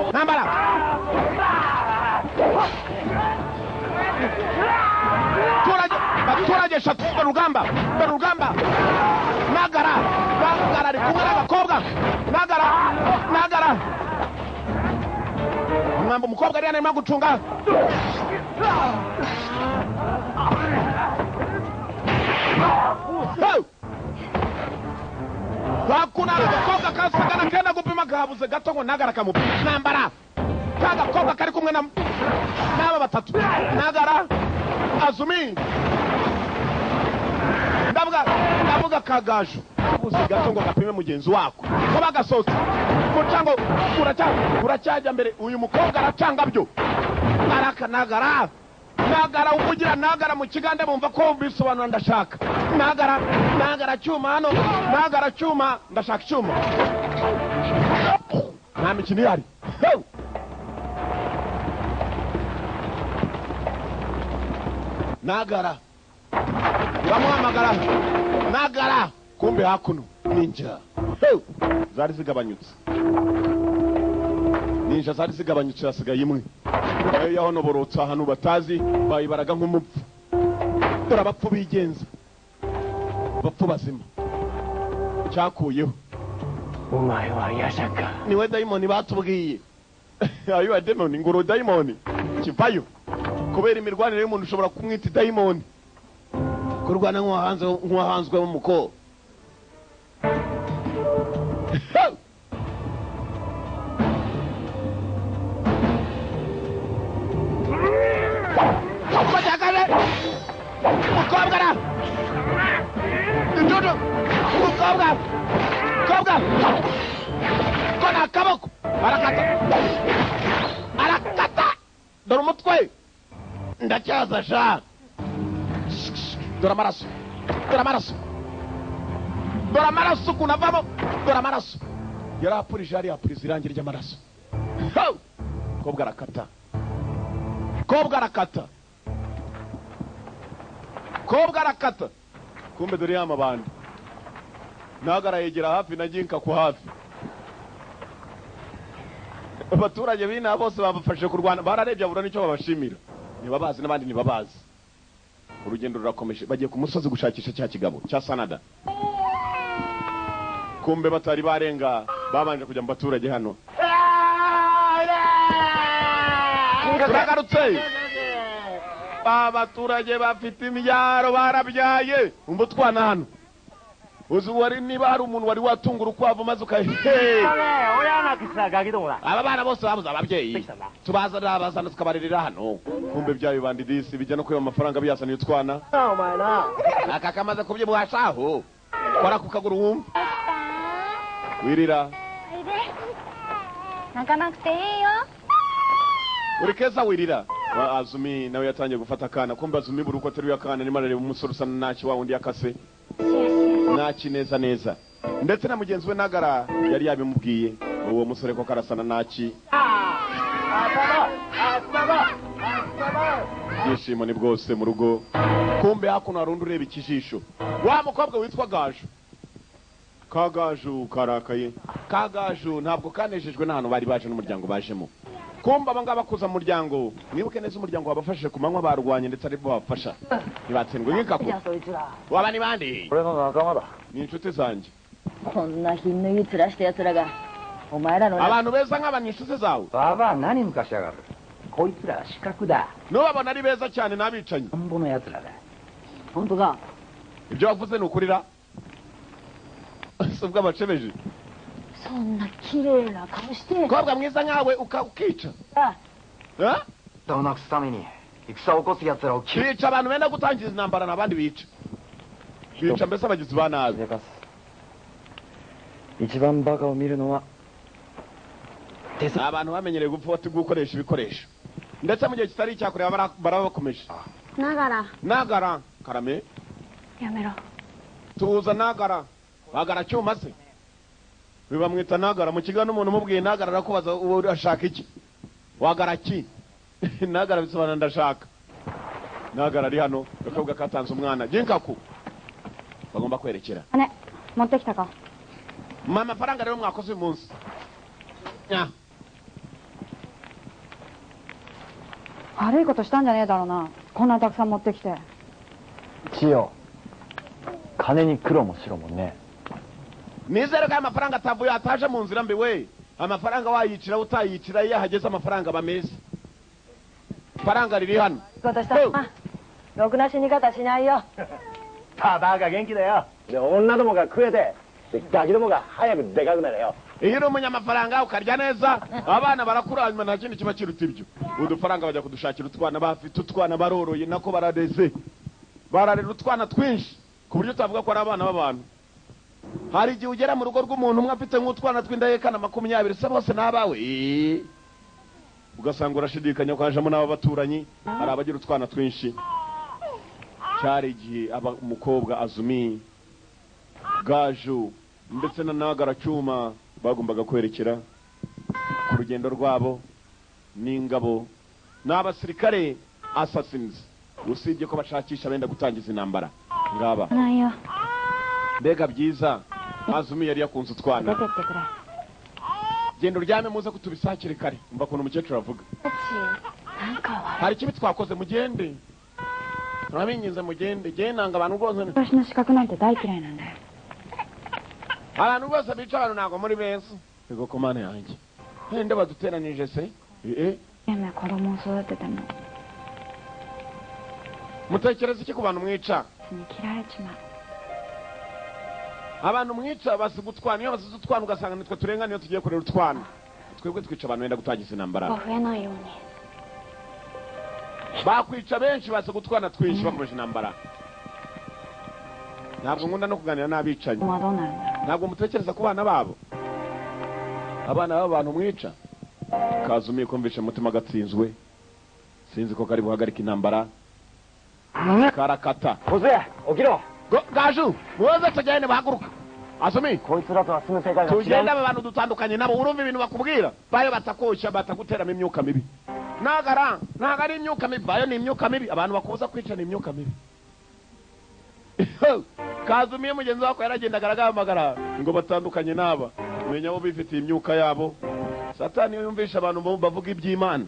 Ntambara. Baturage eshatu barugamba, barugamba. Nagara, Nagara ari kumwe n'abakobwa. Nagara, Nagara. Mwamba umukobwa ari arimo gucunga. Hakuna agakobwa kasagana kenda gupima kahabuze gato ngo Nagara kamupima. Ntambara. Kagakobwa kari kumwe na n'aba batatu. Nagara, Azumi. Ndavuga, ndavuga kagaju. Kabuze gato ngo gapime mugenzi wako. Ko bagasohotse. Mucango uracyajya mbere uyu mukobwa aracanga byo. Araka Nagara. Nagara uvugira Nagara mu kigande bumva ko bisobanura ndashaka. Nagara, Nagara cyuma hano, Nagara cyuma, ndashaka cyuma. Nta mikino ihari. Nagara. Bamuhamagara. Nagara. Kumbe hakuno ninja. Zari zigabanyutse. Ninja zari zigabanyutse hasigaye imwe. Nayo yahonoborotse ahantu batazi bayibaraga nk'umupfu. Dore abapfu bigenza. Abapfu bazima. Cyakuyeho. Umaye wa yashaka. Niwe dayimoni batubwiye. Ayo demoni nguru dayimoni. Kivayo. Kubera imirwanire y'umuntu ushobora kumwita dayimoni. Kurwana nk'uwahanze nk'uwahanzwe mu muko. Umukobwa ra! Ijojo! Umukobwa! Umukobwa! Kona akaboko! Barakata! Dore umutwe ndacyaza sha. Dore amaraso, dore amaraso, dore amaraso ukuntu avamo, dore amaraso. Yarapurije hariya, apuriza irangi ry'amaraso. Kobwa arakata, kobwa arakata, kobwa arakata. Kumbe dore ya mabandi Nagara yegera hafi na Jinka ku hafi. Abaturage b'inaha bose babafashe kurwana, bararebye abura nicyo babashimira. Ntibabazi n'abandi ntibabazi. Urugendo rurakomeje, bagiye ku musozi gushakisha cya kigabo cya Sanada. Kumbe batari barenga, babanje kujya mu baturage hano. Turagarutse. Abaturage bafite imbyaro barabyaye. Umva utwana hano. Uzi wari niba hari umuntu wari watunga urukwavu maze ukahe. Aba bana bose babuze ababyeyi. Tubazana abazana tukabaririra hano. Kumbe byayo bandidisi bijya no kwiba amafaranga biyazaniye utwana. Aka kamaze kubyibuha shaho. Kora ku kaguru wumva. Wirira. Uri keza wirira. Azumi nawe yatangiye gufata akana. Kumbe Azumi buri uko ateruye akana arimo arareba umusore usa naki wa wundi yakase. Naki neza neza. Ndetse na mugenzi we Nagara yari yabimubwiye. Uwo musore ko karasana naki. Ibyishimo ni bwose mu rugo. Kumbe hakuno hari undi ureba ikijisho. Wa mukobwa witwa Gaju. Kagaju karakaye. Kagaju ntabwo kanejejwe n'ahantu bari baje n'umuryango bajemo. Kumba abangaba bakuza mu muryango. Mwibuke neza umuryango wabafashije ku manywa barwanye ndetse ari bo babafasha. Ntibatsindwe nk'ikaku. Waba ni bande? Ni inshuti zanjye. Abantu beza nk'aba ni inshuti zawe. Baba nani mukashi yagaru. Koitsura shikaku da. Nubabona ari beza cyane n'abicanyi. Ibyo wavuze ni ukurira. Si ubwo abacebeje. Kobwa mwiza nkawe ukica. Bica abantu benda gutangiza intambara n'abandi bica. Bica mbese abagizi ba nabi. Abantu bamenyereye gupfa gukoresha ibikoresho. Ndetse mu gihe kitari icyakure barabakomeje. Nagara. Nagara karame. Yamero. Tuza Nagara. Bagara cyuma se. Bibamwita Nagara mu kigo n'umuntu umubwiye Nagara arakubaza urashaka iki? Wagara ki? Nagara bisobanura ndashaka. Nagara ari hano gakobwa katanze umwana. Jinkaku. Bagomba kwerekera. Ane, monte kita ka? Mama faranga rero mwakoze uyu munsi. Nya. 悪いことしたんじゃねえだろうな。こんなたくさん持ってきて。千代、金に黒も白もね。 Nizere ko amafaranga atavuye ataje mu nzira mbi we. Amafaranga wayicira utayicira iyo hageze amafaranga bameze. Faranga riri hano. ことしたな。ろくな死に方しないよ。ババアが元気だよ。で女どもが食えて、でガキどもが早くでかくなれよ。 Iyo uri umunyamafaranga ukarya neza abana barakura hanyuma nta kindi kiba kiruta ibyo. Udufaranga bajya kudushakira utwana bafite utwana baroroye nako barareze. Bararera utwana twinshi ku buryo utavuga ko ari abana b'abantu. Hari igihe ugera mu rugo rw'umuntu umwe afite nk'utwana tw'indahekana 20 se bose n'abawe. Ugasanga urashidikanya ko hajemo n'aba baturanyi hari abagira utwana twinshi. Cyari igihe umukobwa Azumi, Gaju ndetse na Nagara cyuma bagombaga kwerekera ku rugendo rwabo n'ingabo n'abasirikare assassins. Usibye ko bashakisha benda gutangiza intambara ngaba. Mbega byiza Azumi yari yakunze utwana. Genda uryame muze kutubisakire kare. Umva kuntu umukecuru avuga. Hari ikibi twakoze mugende. Turabinginze mugende. Genda nanga abantu rwose. Abantu bose bica abantu ntabwo muri beza. Ego komane yanjye. Nde baduteranije se? Mutekereza iki ku bantu mwica? Abantu mwica basiga utwana, iyo basize utwana ugasanga nitwe turengana iyo tugiye kurera utwana. Twebwe twica abantu benda gutangiza intambara. Bakwica benshi basiga utwana twinshi bakomeje intambara. Ntabwo nkunda no kuganira n'abicanyi. Ntabwo mutekereza ku bana babo. Abana b'abantu mwica. Kazumi kumvisha umutima gatsinzwe. Sinzi ko kari buhagarika intambara. Karakata. Kozue, okiro. Gaju, muze tujyane bahaguruka. Asumi. Tugenda abantu dutandukanye nabo urumva ibintu bakubwira. Bayo batakosha bataguteramo imyuka mibi. Nagara, nagara imyuka mibi, bayo ni imyuka mibi, abantu bakuza kwica ni imyuka mibi. Kazumiye mugenzi wako yaragendaga aragamagara ngo batandukanye naba. Menya bo bifitiye imyuka yabo. Satani yumvisha abantu bavuga iby'Imana.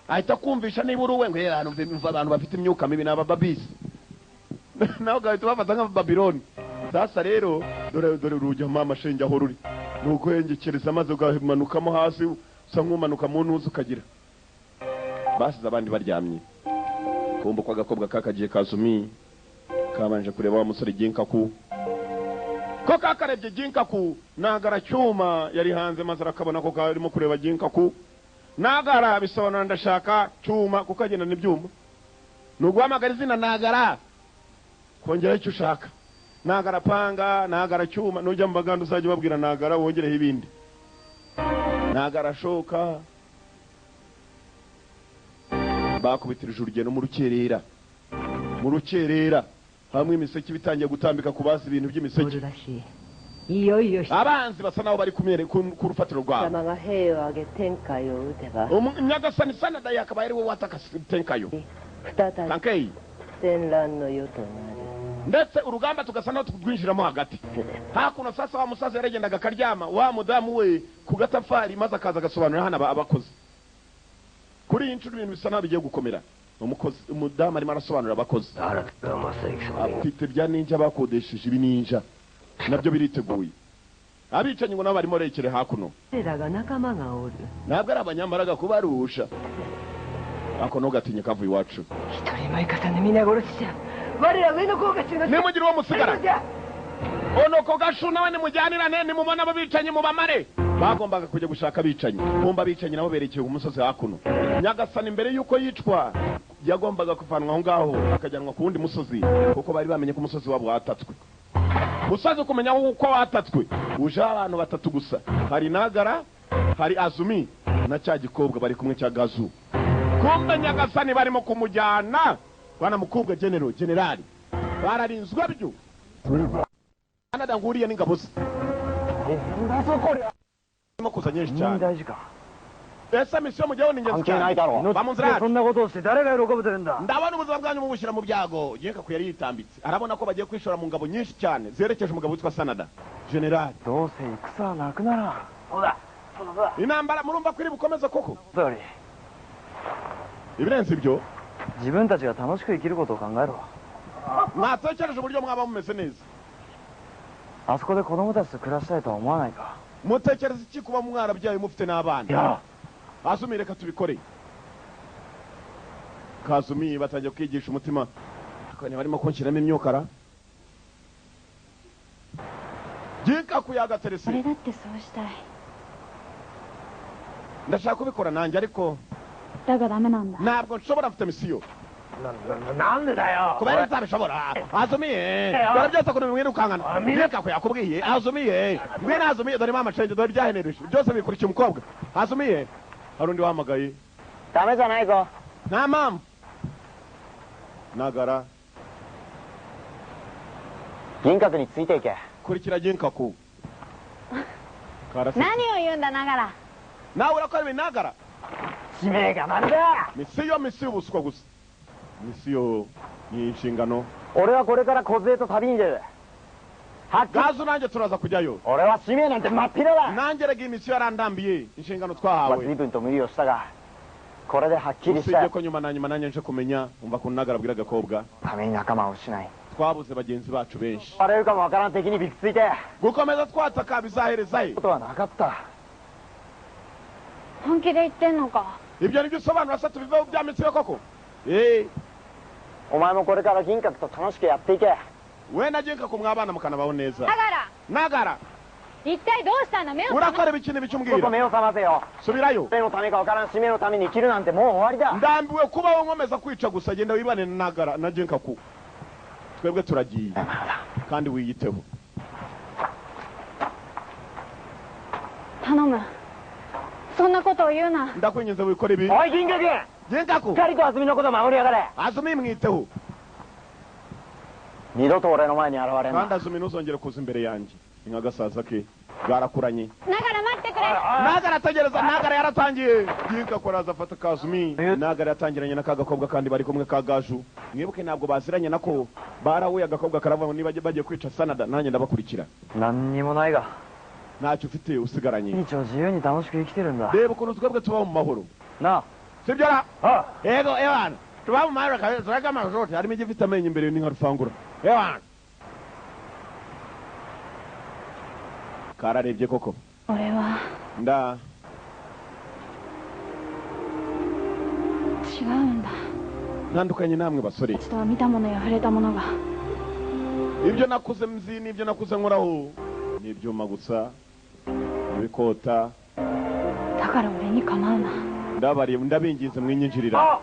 Ahita kumvisha niba uruwe ngo yera numva abantu bafite imyuka mibi n'aba babisi. Nawe gahita bafata nka Babiloni. Sasa rero dore dore urujya mama shenge aho ruri. Nuko yengekereza maze ugamanukamo hasi usa nk'umanuka mu ntuzu ukagira. Basize abandi baryamye. Kumva kwa gakobwa kakagiye Kazumi kabanje kureba wa musore Ginkaku. Ko kakarebye Ginkaku nagara cyuma yari hanze maze arakabona ko karimo kureba Ginkaku. Nagara bisobanura ndashaka cyuma kuko agenda n'ibyuma. Nuguhamagara izina nagara kongera icyo ushaka. Nagara panga, nagara cyuma, nujya mu baganda uzajya babwira nagara wongereho ibindi. Nagara shoka. Bakubitirije urugendo mu rukerera. Mu rukerera hamwe imiseke bitangiye gutambika kubaza ibintu by'imiseke. Abanzi basa naho bari kumere ku rufatiro rwabo. Nyagasani Sanada yakaba ari we wataka tenkayo. Tankei. Ndetse urugamba tugasa naho tugwinjiramo hagati. Hakuno sasa wa musaza yaragendaga akaryama wa mudamu we ku gatafari maze akaza agasobanura hano abakozi. Kuri iyi nshuro ibintu bisa naho bigiye gukomera. Umukozi umudamu arimo arasobanura abakozi. Afite bya ninja bakodesheje ibi ninja nabyo biriteguye. Abicanyi ngo nabo barimo rekere hakuno. Ntabwo ari abanyambaraga kubarusha. Ako no gatinye kavuye iwacu. Nimugire uwo musigara. Ono ko gashu nawe nimujyanirane nimubona ababicanyi mubamare. Bagombaga kujya gushaka abicanyi. Kumba abicanyi nabo berekeye ku musozi hakuno. Nyagasani mbere yuko yicwa yagombaga kuvanwa aho ngaho akajyanwa ku wundi musozi kuko bari bamenye ko umusozi wabo watatswe. Musozi kumenya uko watatswe uje abantu batatu gusa. Hari Nagara, hari Azumi na cya gikobwa bari kumwe cya Gazu. Kumbe Nyagasani barimo kumujyana bwana mukobwa generali bararinzwe byo. Anada nguriye n'ingabo ze. Kuza nyinshi cyane. Ese misiyo mujyaho ni ingenzi cyane. Ndabona ubuzima bwanyu mubushyira mu byago. Ginkaku yari yitambitse arabona ko bagiye kwishora mu ngabo nyinshi cyane zerekeje umugabo witwa Sanada generali. Intambara murumva ko iri bukomeze koko. Ibirenze ibyo mwatekereje uburyo mwaba mumeze neza. Mutekereza iki kuba mwarabyaye mufite n'abana? Azumi reka tubikore. Kazumi batangiye kwigisha umutima. Akone barimo kunshyiramo imyukara. Ginkaku yagaterese. Ndashaka kubikora nanjye ariko ntabwo nshobora mfite misiyo. Kubera ntabishobora. Azumiye. Dore byose ukuntu bimwirukankana. Ginkaku yakubwiye. Azumiye. Ngwino Azumiye dore mama change dore byahenereje. Byose bikurikiye umukobwa. Azumiye. Hari undi wahamagaye. Nta mpamvu. Nagara. Kurikira Ginkaku. Nawe urakora ibi Nagara. Misiyo misiyo ubuswa gusa. Misiyo ni inshingano. Gazu nanjye turaza kujyayo. Nanjye rega imisiyo yarandambiye inshingano twahawe. Usibye ko nyuma na nyuma nanjye nje kumenya umva ko Nagara abwira agakobwa. Twabuze bagenzi bacu benshi. Gukomeza twataka bizahereza he? Ibyo nibyo usobanura se tubiveho bya misiyo koko? We na Ginkaku mwabana mukanabaho neza. Nagara. Urakora ibiki n'ibiki umbwira? Subirayo. Ndambiwe kubaho nkomeza kwica gusa genda wibane na Nagara na Ginkaku. Twebwe turagiye kandi wiyiteho. Ndakwinginze wikora ibi. Ginkaku. しっかりと安住のこと守りやがれ。 Azumi mwiteho. 二度と俺の前に現れん Kandi な。 Azumi ntuzongere kuza imbere yanjye. Ni nka gasaza ke bwarakuranye. 長ら待ってくれ。 Nagara ategereza, Nagara yaratangiye. Ginkaku araza afata Kazumi. Nagara yatangiranye na ka gakobwa kandi bari kumwe ka Gaju. Mwibuke ntabwo baziranye nako barahuye, agakobwa karavuga ngo niba bagiye kwica Sanada nanjye ndabakurikira. 何にもないが、 Ntacyo ufite usigaranye. 毎日を自由に楽しく生きてるんだ。 Reba ukuntu twebwe tubaho mu mahoro. な Sibyo ra? あ。 Yego ewana. Tubaho mu mahoro kabisa, turarya amajote. Harimo igifite amenyo imbere ni nka rufangura. Ewana. Kararebye koko. 俺は Nda 違うんだ。 ntandukanye namwe basore. ちょっとは見たものや触れたものが Ibyo nakuze mzi n'ibyo nakuze nkoraho ni ibyuma gusa, ibikota. だから俺に構うな。 Ndabariye, ndabinginze mwinyinjirira.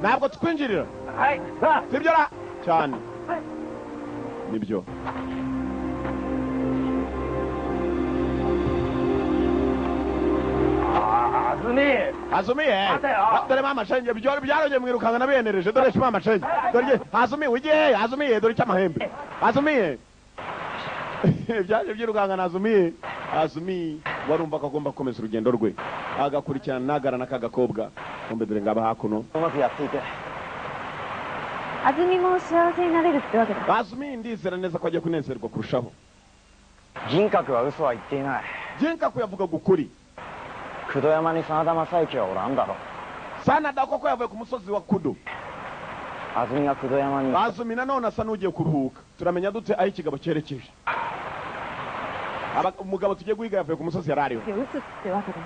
Ntabwo twinjirira. はい。あ。 Sibyo ra? Cyane. Nibyo. 安住。 Azumi eh. Ate, ah. Dore mama shenge byo byarogeye mwirukanka nabenereje dore mama shenge. Dore Azumi ugiye Azumi dore cyamahembe. Azumi. Byaje byirukanka na Azumi. Azumi warumva ko agomba gukomeza urugendo rwe. Agakurikirana Nagara na kagakobwa. Kumbe dore ngaba hakuno. うまくやっていて。 安住も幸せになれるってわけだ。 Azumi ndizera neza ko agiye kunezerwa kurushaho. 銀閣は嘘は言っていない。 Ginkaku yavugaga ukuri. 九度山に真田正幸はおらんだろ。 Sanada koko yavuye ku musozi wa Kudo. 安住が九度山に。 Azumi nanone asa n'ugiye kuruhuka. Turamenya dute aho ikigabo cyerekeje? Umugabo tugiye guhiga yavuye ku musozi yari ariho. 撃つってわけだ。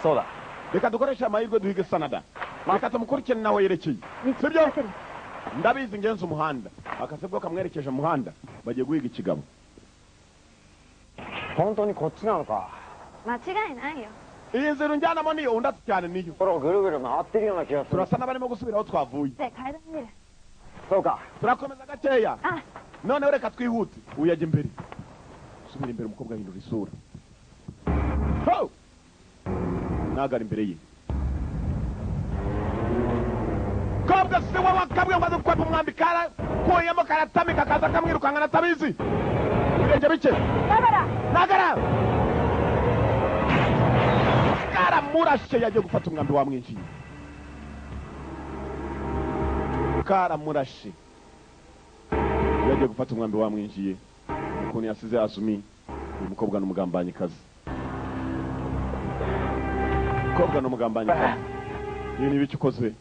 そうだ。 Reka dukoreshe amahirwe duhige Sanada. Reka tumukurikirane naho yerekeye. 見つ Sibyo? け出せる。 Ndabizi ngenzi umuhanda. Akasebwa kamwerekeje umuhanda. Bagiye guhiga ikigabo. 本当にこっちなのか。 間違いないよ。 Iyi nzira unjyanamo niyo undi ati cyane niyo. ところをぐるぐる回ってるような気がする。 Turasa n'abarimo gusubira aho twavuye. で階段見る。 そうか。 Turakomeza gakeya. あ、 Noneho reka twihute. Uyajya imbere. Subira imbere umukobwa ahindura isura. Ho! Nagara imbere ye. Kobwa se wa kabwe ngo adukwepa umwambi karakuyemo karatamika kaza kamwirukankana atabizi. Ibirenge bike. だから。 Nagara! Karamurashe yagiye gufata umwambi wamwinjiye. Karamurashe. Yagiye gufata umwambi wamwinjiye. Ukuntu yasize Azumi, uyu mukobwa ni umugambanyikazi. Mukobwa ni umugambanyikazi. Ibi ni ibiki ukoze?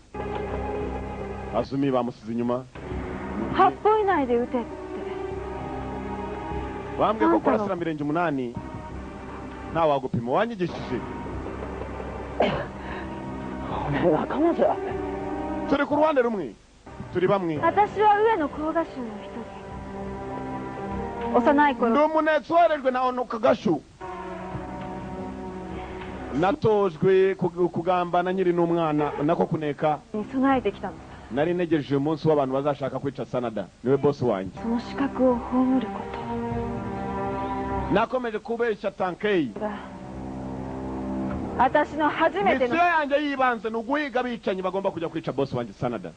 Azumi bamusize inyuma. 八歩以内で撃てって。 Bambwiye ko kurasira mirenge umunani nta wagupima wanyigishije. 俺仲間じゃ。 Turi ku ruhande rumwe, turi bamwe. 私は上野甲賀衆の一人。幼い Ndi 頃 umunetsi woherejwe na Ono Kagashu. Natojwe kugambana nkiri n'umwana nako kuneka. に備えてきたのさ。 Nari ntegereje uyu munsi w'abantu bazashaka kwica Sanada, niwe boss wanjye. その資格を葬ること Nakomeje kubeshya Tankei. が私の初めて Misiyo の yanjye y'ibanze ni uguhiga abicanyi bagomba kujya kwica boss wanjye Sanada,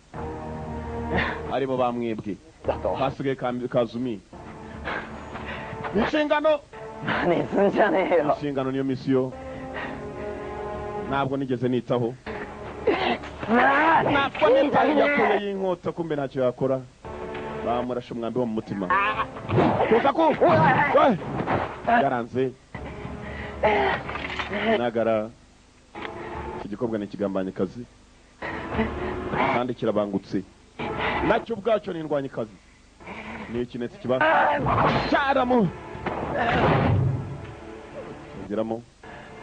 aribo bamwebwe. だと。 Hasigaye Kazumi. Inshingano 何すんじゃねえよ。 inshingano niyo misiyo ntabwo nigeze nitaho, ntabwo nitaho. Yakuye y'inkota kumbe ntacyo yakora, bamurashe umwambi wo mu mutima. Kuza ku We! Yaranze Nagara. Iki gikobwa ni ikigambanyikazi kandi kirabangutse, nacyo ubwacyo ni indwanyikazi, ni ikinetsi kiba cyaramu cyongeramo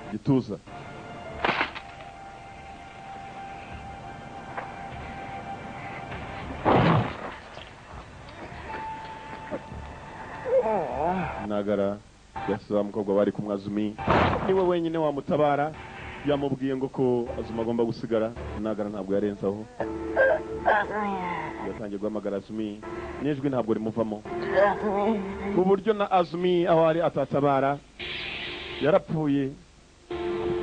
igituza. Nagara yasize wa mukobwa bari kumwe. Azumi niwe wenyine wamutabara. Yamubwiye ngo ko Azumi agomba gusigara. Nagara ntabwo yarenzaho, yatangiye guhamagara Azumi n'ijwi ntabwo rimuvamo, ku buryo na Azumi aho ari atatabara. Yarapfuye,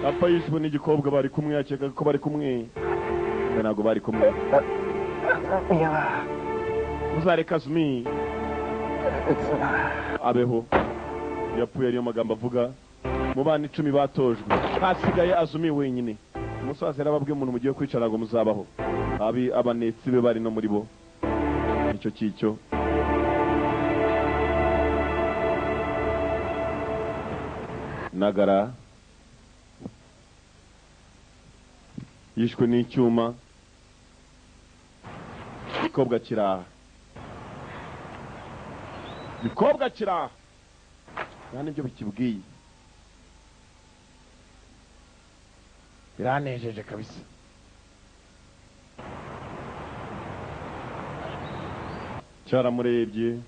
apfa yishwe n'igikobwa bari kumwe, yakekaga ko bari kumwe. Ntabwo bari kumwe. Uzareka Azumi abeho. Yapfuye ariyo magambo avuga. Mu bana 10 batojwe hasigaye Azumi wenyine. Umusaza yarababwiye umuntu mugiye kwicara ngo muzabaho. Abi abanetsi be bari no muri bo. Icyo kicyo Nagara yishwe n'icyuma. Gikobwa kiraha, gikobwa kiraha, nta nibyo bikibwiye. Biranejeje kabisa. Cyaramurebye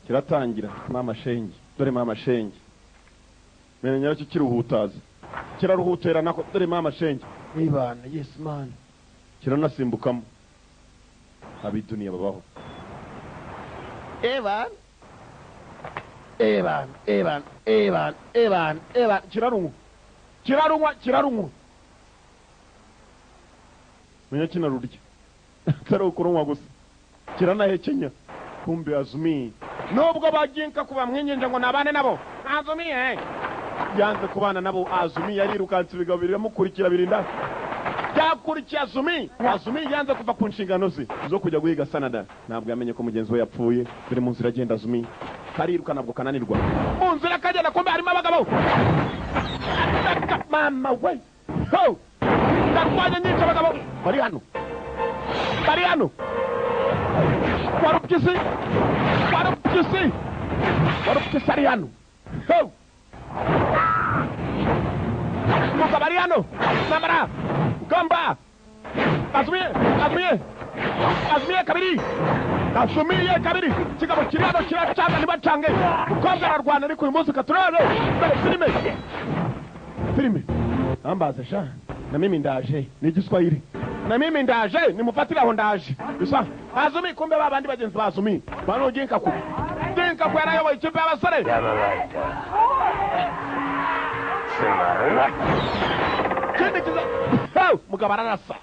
kiratangira. Mama shenge, dore mama shenge, menya nyaracyo kiruhutaza, kiraruhutera nako. Dore mama shenge nibana, yes man. Kiranasimbukamo. Abiduniya babaho. Evan Evan Evan Evan Evan Evan, kirarunywa kirarunywa kirarunywa. Menya kinarurya atari ukurunywa gusa, kiranahekenya. Kumbe Azumi nubwo baginka kuba mwinginje ngo nabane nabo, Azumi yanze kubana nabo. Azumi yarirukanse ibigabo biramukurikira birinda byakurikiye Azumi. Azumi yanze kuva ku nshingano ze zo kujya guhiga Sanada. Ntabwo yamenye ko mugenzi we yapfuye. Biri mu nzira agenda Azumi kariruka, ntabwo kananirwa mu nzira kagenda. Kumbe harimo abagabo. Mama we ho, ndarwanya nyica abagabo bari hano, bari hano. Warupyisi, warupyisi, warupyisi ari hano. Ho, umugabo ari hano. Namara gamba Azumiye, Azumiye, Azumiye kabiri, Azumiye kabiri. Kigabo kiri hano kiracanga ntibacange. Umukobwa ararwana ariko uyu munsi katurare. Dore filime, filime ambaze sha. Na mimi ndaje, ni Igiswahili. Na mimi ndaje, nimufatire aho ndaje. Bisa Azumi, kumbe babandi bagenzi ba Azumi bano Ginkaku. Ginkaku yarayoboye ikipe y'abasore. Kindi kiza mugabo ararasa.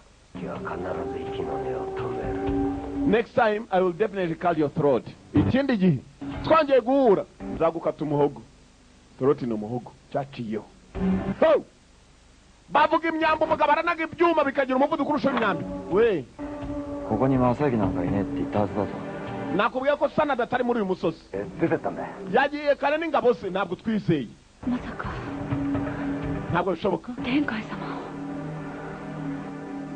Next time I will definitely cut your throat. Ikindi gihe twongeye guhura nzagukata umuhogo. Throat ni umuhogo cyaciyeho. Bavuga imyambi, umugabo aranaga ibyuma bikagira umuvuduko urusha imyambi. We, nakubwiye ko Sanada atari muri uyu musozi. Yagiye kare n'ingabo ze, ntabwo twizeye. Ntabwo bishoboka.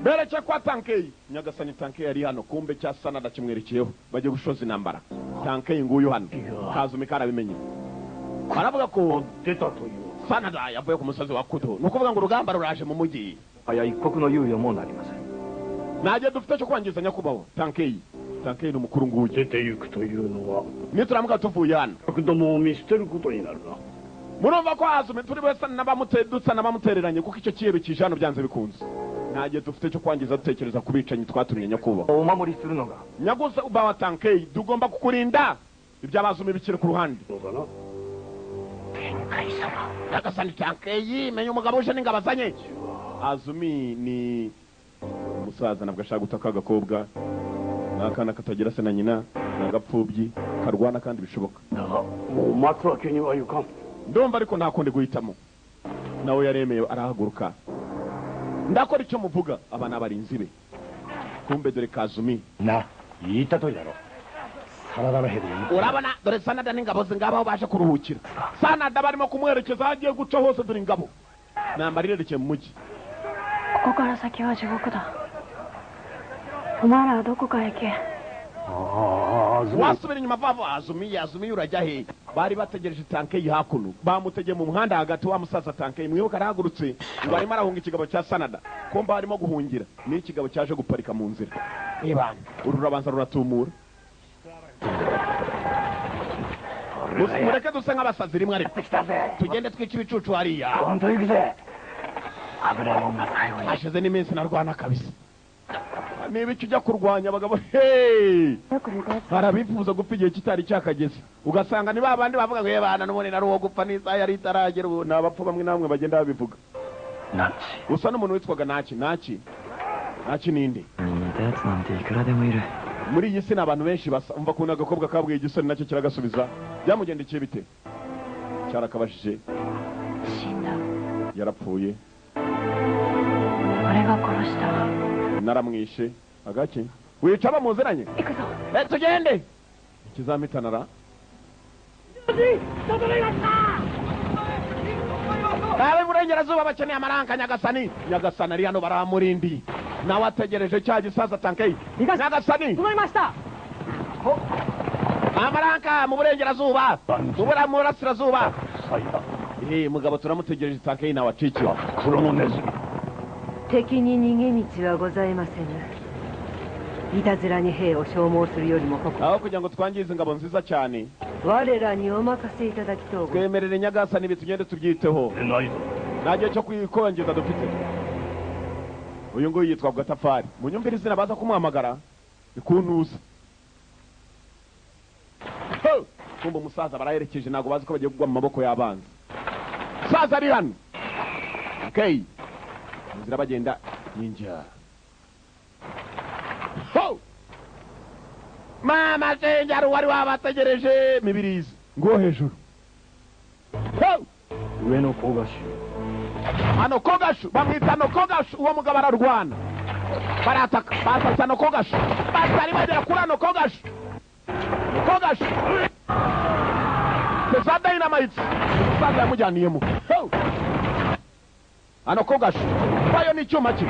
Bereke kwa Tankei. Nyagasani Tankei ari hano. Kumbe cya Sanada kimwerekeyeho. Bagiye gushoza intambara. Tankei nguyu hano. Kazumi karabimenye. Baravuga ko Sanada yavuye ku musozi wa Kudo. Ni ukuvuga ngo urugamba ruraje mu mujyi. Ntajye dufite cyo kwangiza nyakubahwa Tankei. Tankei ni umukuru nguyu. Nituramuka tuvuye hano murumva ko Azumi turi bose n'abamutedutsa n'abamutereranye, kuko icyo kiyebe kije hano byanze bikunze. Ntajye dufite cyo kwangiza dutekereza kubicanyi twatumye nyakubahwa. Nyagusa ubawa Tankei, tugomba kukurinda iby'Abazumi bikiri ku ruhande. Nyagasani Tankei, menya umugabo uje n'ingabo azanye. Azumi ni umusaza, ntabwo ashaka gutaka agakobwa. Ni akana katagira se na nyina, ni agapfubyi karwana kandi bishoboka. Ndumva ariko nta kundi guhitamo. Nawe yaremeye arahaguruka. Ndakora icyo muvuga. Aba ni abarinzi be. Kumbe dore Kazumi. Na yita to yaro. Urabona dore Sanada n'ingabo ze ngabo baje kuruhukira. Sanada barimo kumwerekeza agiye guca hose dore ingabo. Nambara irerekeye mu mujyi. Wasubira inyuma vava Azumi, Azumi urajya he? Bari bategereje Tankei hakuno. Bamutegeye mu muhanda hagati wa musaza Tankei. Mwibuka arahagurutse ngo arimo arahunga ikigabo cya Sanada. Kumba arimo guhungira. Ni ikigabo cyaje guparika mu nzira. Ebana, uru rurabanza ruratumura. Mureke duse nk'abasazi rimwe ariko tugende twice ibicucu hariya. Hashize n'iminsi narwana kabisa. Niba icyo ujya kurwanya abagabo, hey, barabifuza gupfa igihe kitari cyakageze. Ugasanga ni babandi bavuga ngo yebana n'ubundi nari uwo gupfa n'isaha yari itaragera. Ubu ni abapfu bamwe namwe bagenda babivuga. Usa n'umuntu witwaga Naki. Naki Ntacyo ninde muri iyi si ni abantu benshi basa. Umva ukuntu agakobwa kabwiye igisore nacyo kiragasubiza. Byamugendekeye bite? Cyarakabajije. Yarapfuye. Naramwishe. Agake wica bamuziranye. Tugende. Ikizamitanara. Abe burengerazuba bakeneye amaranka. Nyagasani, Nyagasani ari hano baramurindi. Nawe ategereje cya gisaza Tankei. Nyagasani, amaranka mu burengerazuba, mu burasirazuba. Mugabo turamutegereje Tankei nawe acikiwe. 敵に逃げ道はございませぬ。いたずらに兵を消耗するよりも aho kugira ngo twangize ingabo nziza cyane, 我らにお任せいただきとう。 Twemerere Nyagasani ibi tugende tubyiteho. Nta gihe cyo kwikongeza dufite. Uyu nguyu yitwa Gatafari. Munyumvire izina baza kumuhamagara ikuntuza. Kumva umusaza baraherekeje, ntabwo bazi ko bagiye kugwa mu maboko y'abanzi. Saza ari hano. Okay. Inzira bagenda ninja. Ho! Mama zenjaru wari wabategereje mibirizi ngo hejuru. Ho! Ueno Kogashu. Ano Kogashu bamwita ano Kogashu. Uwo mugabo ararwana. Barataka basatsa ano Kogashu. Batari bagera kuri ano Kogashu. Kogashu. Za dynamite. Umusaza yamujyaniyemo. Ho! Ano Kogashu. Bayo ni icyuma cye.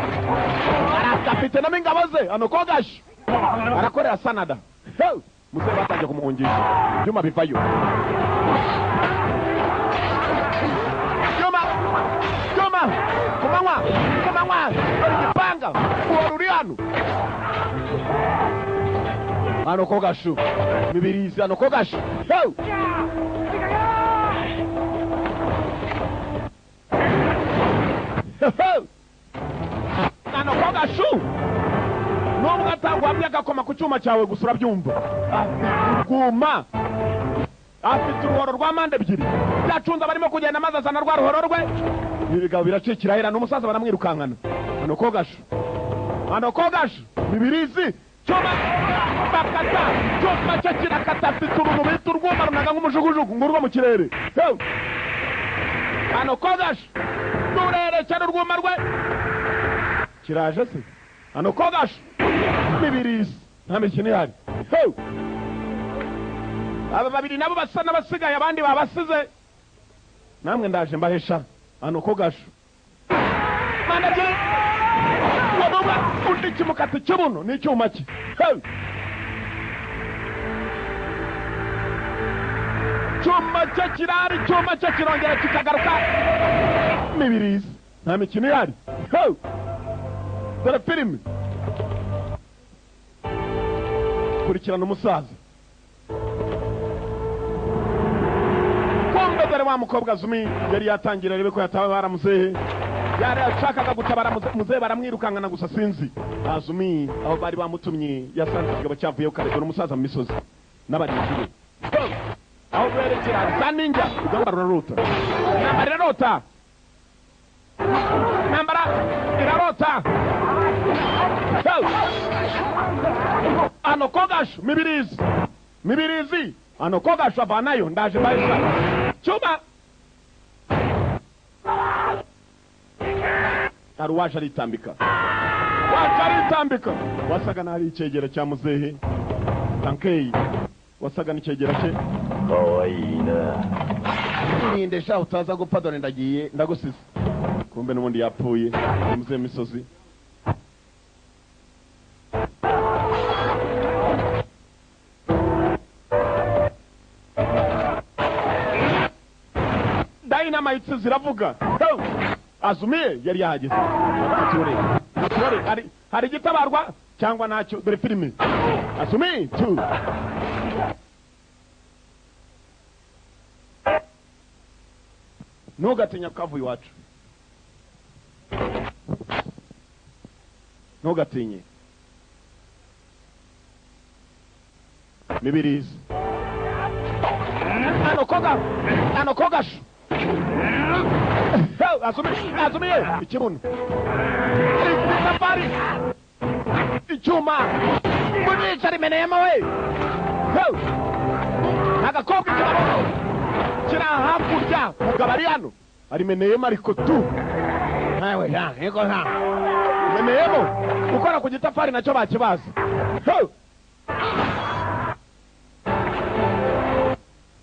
Arafite namo ingabo ze. Ano Kogashu. Arakorera Sanada. Ho! Muzehe batangiye kumuhungisha. Ibyuma bivayo. Byuma! Byuma! Kumanywa! Kumanywa! Dore igipanga! Uwo ruri hano! Ano Kogashu. Mibirizi ano Kogashu. Ho! Ano Kogashu. Nubwo atagwamye agakoma ku cyuma cyawe gusa urabyumva. Guma. Afite uruhoro rwa mande ebyiri. Byacunze barimo kugenda maze azana rwa ruhoro rwe. Ibigabo biracikira hera n'umusaza baramwirukankana. Ano Kogashu. Ano Kogashu. Mibirizi. Cyuma bakata. Cyuma cye kirakata. Afite uruntu bita urwuma runaga nk'umujugujugu ngurwo mu kirere. Ano Kogashu. Rurerekera urwuma rwe. Kiraje se. Ano Kogashu. Mibirizi. Nta mikino ihari. Aba babiri nabo basa n'abasigaye abandi babasize. Namwe ndaje mbahesha. Ano Kogashu. Manaje. Wabuba undi kimukata kibuno n'icyuma cye. Cyuma cye kirari, cyuma cye kirongera kikagaruka. Mibirizi. Nta mikino ihari. Dore filime. Kurikirana umusaza. Kumbe dore wa mukobwa Zumi yari yatangira arebe ko yatawe baramuzehe. Yari ashakaga gutabara muzehe baramwirukankana gusa sinzi. Azumi aho bari bamutumye yasanze ikigabo cyavuyeho kare. Dore umusaza mu misozi n'abarinzi be. Aho berekera za ninja. Urugamba rurarota. Intambara irarota. Intambara irarota. Ano Kogashu mibirizi. Mibirizi. Ano Kogashu avanayo ndaje bahesha. Cyuma. Hari uwaje aritambika. Waje aritambika. Wasaga n'ari icyegera cya muzehe Tankei. Wasaga n'icyegera cye. Irinde sha utaza gupfa dore ndagiye ndagusize. Kumbe n'ubundi yapfuye muzehe misozi. Dynamite ziravuga. Azumiye yari yahageze. Hari igitabarwa cyangwa ntacyo. Dore filime. Azumi tu. Ntugatinya kavuye iwacu. Ntugatinye. Mibirizi. Ano Koga. Ano Kogashu. Azumiye ikibuno. Safari. Icyuma murica rimeneyemo we. Agakobwa ikibabo kiri hakurya, mugabo ari hano arimeneyemo ariko tu ntawe yego nta meneyemo gukora ku gitafari nacyo bakibaza.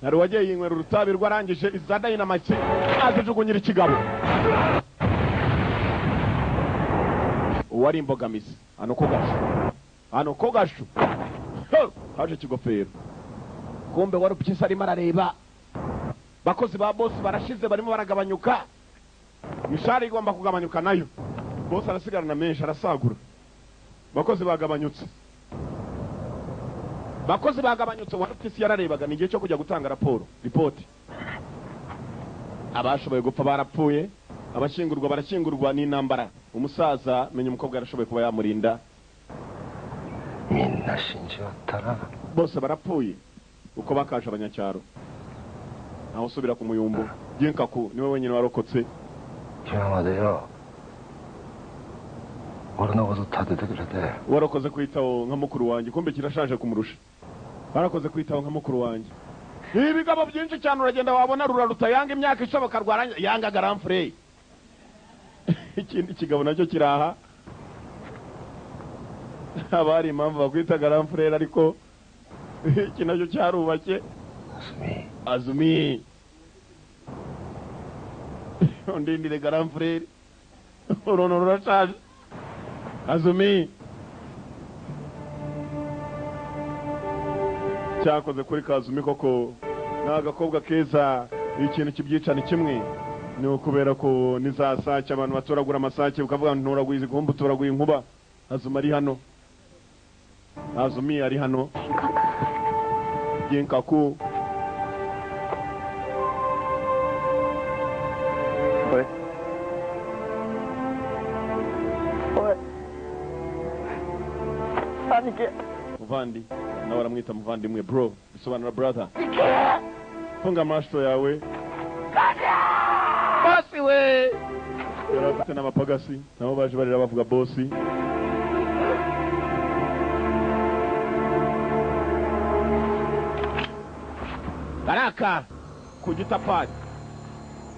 Hari uwagiye yinywera urutabi rwarangije iza dynamite azijugunyira ikigabo. Uwari imbogamizi hano ko gashu, hano ko gashu haje ikigofero. Kumbe wari upyisi arimo arareba bakozi ba boss barashize barimo baragabanyuka, imishahara igomba kugabanyuka nayo. Boss arasigarana menshi arasagura, bakozi bagabanyutse, bakozi bagabanyutse. Wari upyisi yararebaga ni igihe cyo kujya gutanga raporo, ripoti. Abashoboye gupfa barapfuye, abashyingurwa barashyingurwa n'intambara. Umusaza menya umukobwa yarashoboye kuba yamurinda. Bose barapfuye uko bakaje abanyacyaro. Naho usubira ku muyumbo Ginkaku niwe wenyine warokotse. Warakoze kwitaho nka mukuru wanjye, kumbe kirashaje kumurusha. Warakoze kwitaho nka mukuru wanjye. Ibigabo byinshi cyane uragenda wabona ruraruta yanga imyaka ishoboka rwaranye yanga garamfrey. Ikindi kigabo nacyo kiraha abari impamvu bakwita garamfrey, ariko iki nacyo cyarubake. Azumi ondindire garamfrey urono rurashaje. Azumi cyakoze kuri Kazumi koko n'agakobwa keza. Ikintu kibyicana kimwe ni ukubera ko nizasake abantu batoragura amasake ukavuga ntoraguye igihombo utoraguye inkuba. Azumi ari hano, Azumi ari hano. Ginkaku muvandi, nawe aramwita muvandimwe bro, bisobanura brother. Funga amaso yawe bosi we. Yarafite n'abapagasi nabo baje barira bavuga bosi. Baraka ku gitafari,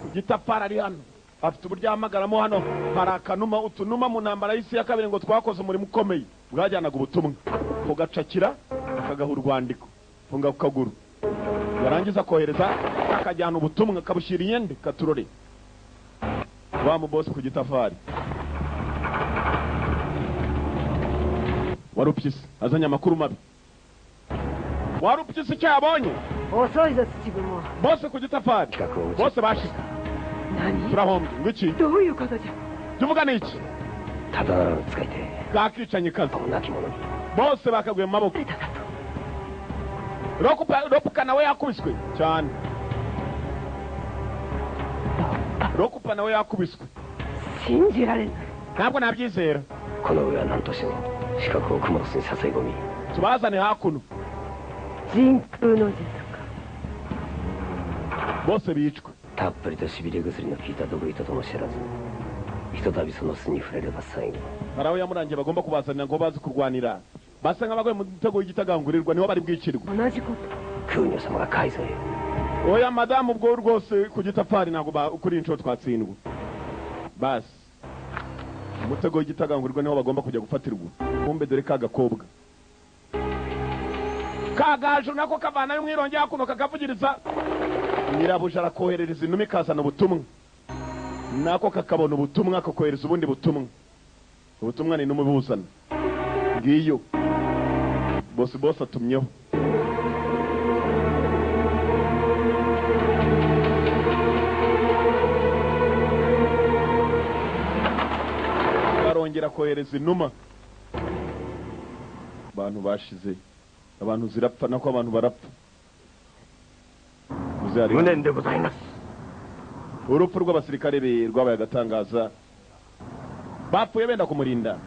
ku gitafari ari hano afite uburyo ahamagaramo hano. Hari akanuma utunuma mu ntambara y'isi ya kabiri ngo twakoze umurimo ukomeye bwajyanaga ubutumwa kugacakira akagaha urwandiko funga ku kaguru, yarangiza kohereza akajyana ubutumwa akabushyira iyende katurore wa mu boss ku gitafari. Warupyisi azanye amakuru mabi. Warupyisi icyo yabonye bose ku gitafari bose bashize. Turahombye ngo iki tuvuga ni iki bwakicanye kazi bose bakaguye mu maboko. Rokupa nawe yakubiswe cyane, Rokupa nawe yakubiswe. Ntabwo nabyizera. Tubazane hakuno bose bicwe. Haraho yamurangiye bagomba kubazanira ngo bazi kurwanira, basa nk'abagoye mu mutego w'igitagangurirwa niho bari bwicirwe. Oya madamu, ubwo rwose ku gitafari ntabwo kuri inshuro twatsindwa. Basi umutego w'igitagangurirwa niho bagomba kujya gufatirwa. Kumbe dore ka gakobwa kagaju nako kavanayo umwirongi hakuno kakavugiriza. Nyirabuja arakoherereza inuma ikazana ubutumwa, nako kakabona ubutumwa kakohereza ubundi butumwa. Ubutumwa ni inuma ibuzana ngiyo. Bosi bosi atumyeho. Barongera kohereza inuma. Abantu bashize, abantu zirapfa nako abantu barapfa. Urupfu rw'abasirikare be rwabaye agatangaza. Bapfuye benda kumurinda.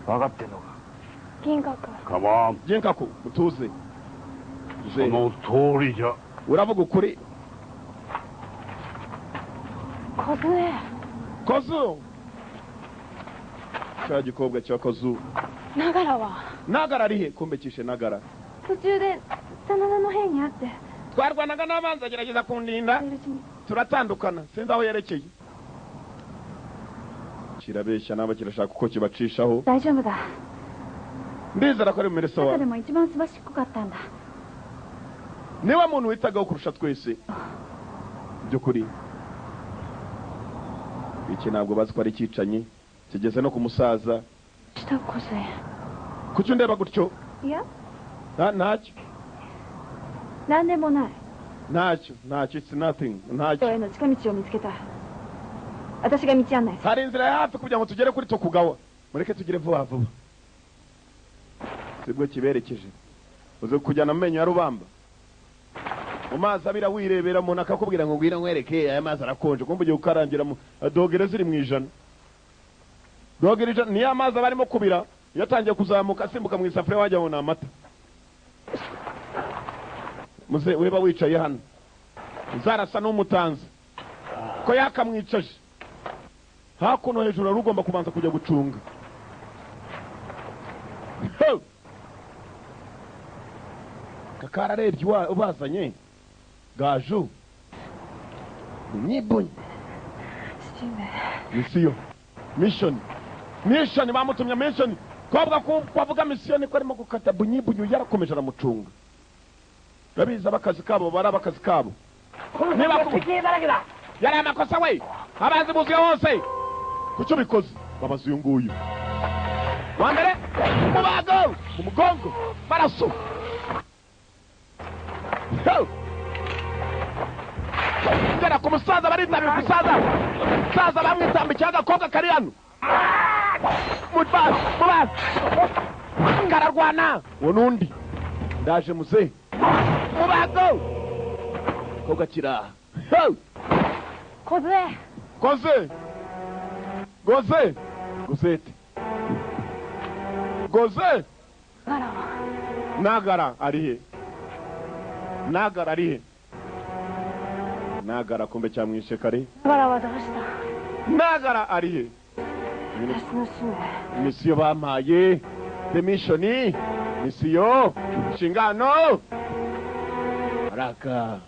Ginkaku mutuze. Uravuga ukuri. Kozu. Cya gikobwa cya Kozu. 長良は Nagara ari he? Kumbe kishe Nagara. 途中で真田の兵に会って。 Twarwanaga n'abanzi agerageza kundinda, turatandukana, sinzi aho yerekeye. Kirabeshya nabo kirashaka uko kibacishaho. 大丈夫だ。 Ndizera ko ari bumere sawa. 中でも一番すばしっこかったんだ。 Niwe muntu witagaho kurusha twese. By'ukuri iki ntabwo bazi ko ari icyicanyi kigeze no ku musaza. した小杖。 Kuki undeba gutyo? いや。 Ntacyo. 何でもない。 Ntacyo, ntacyo, it's nothing, ntacyo. への近道を見つけた。私が道案内する。 Hari inzira ya hafi kugira ngo tugere kuri Tokugawa, mureke tugere vuba vuba. Sibwo kiberekeje uze kujyana amenyo ya rubamba mu mazi abira, wirebera umuntu akakubwira ngo ngwino nkwereke aya mazi arakonje, kumva ugiye gukarangira mu dogere ziri mu 100, dogere 100 niyo amazi aba arimo kubira. Iyo atangiye kuzamuka asimbuka mu isafuriya wajya ngo ni amata. Muze weba wicaye hano zarasa n'umutanzi ko yakamwicaje hakuno hejuru, ari ugomba kubanza kujya gucunga. Kakararebye ubazanye gaju nyibonye misiyo mission mission bamutumye mission kobwa kuvuga mission ko arimo gukata bunyibunyu, yarakomeje aramucunga. Babiza abakazi kabo, bari abakazi kabo. Yari amakosa we, abanzi buzuye hose. Kuki ubikoze? Babaza uyu nguyu wa mbere, mubago mu mugongo maraso gera ku musaza, baritambika umusaza, musaza bamwitambikiye agakobwa kari hano mubazi mubazi kararwana. Uwo n'undi ndaje muze mubago kobwa kiraha. 小杖。 Koze goze gozete goze. Nagara ari he? Nagara ari he? Nagara kumbe cyamwishe kare. 長良はどうした。 Nagara ari he? 私の使命。 Misiyo bampaye, the mission, misiyo, inshingano araka.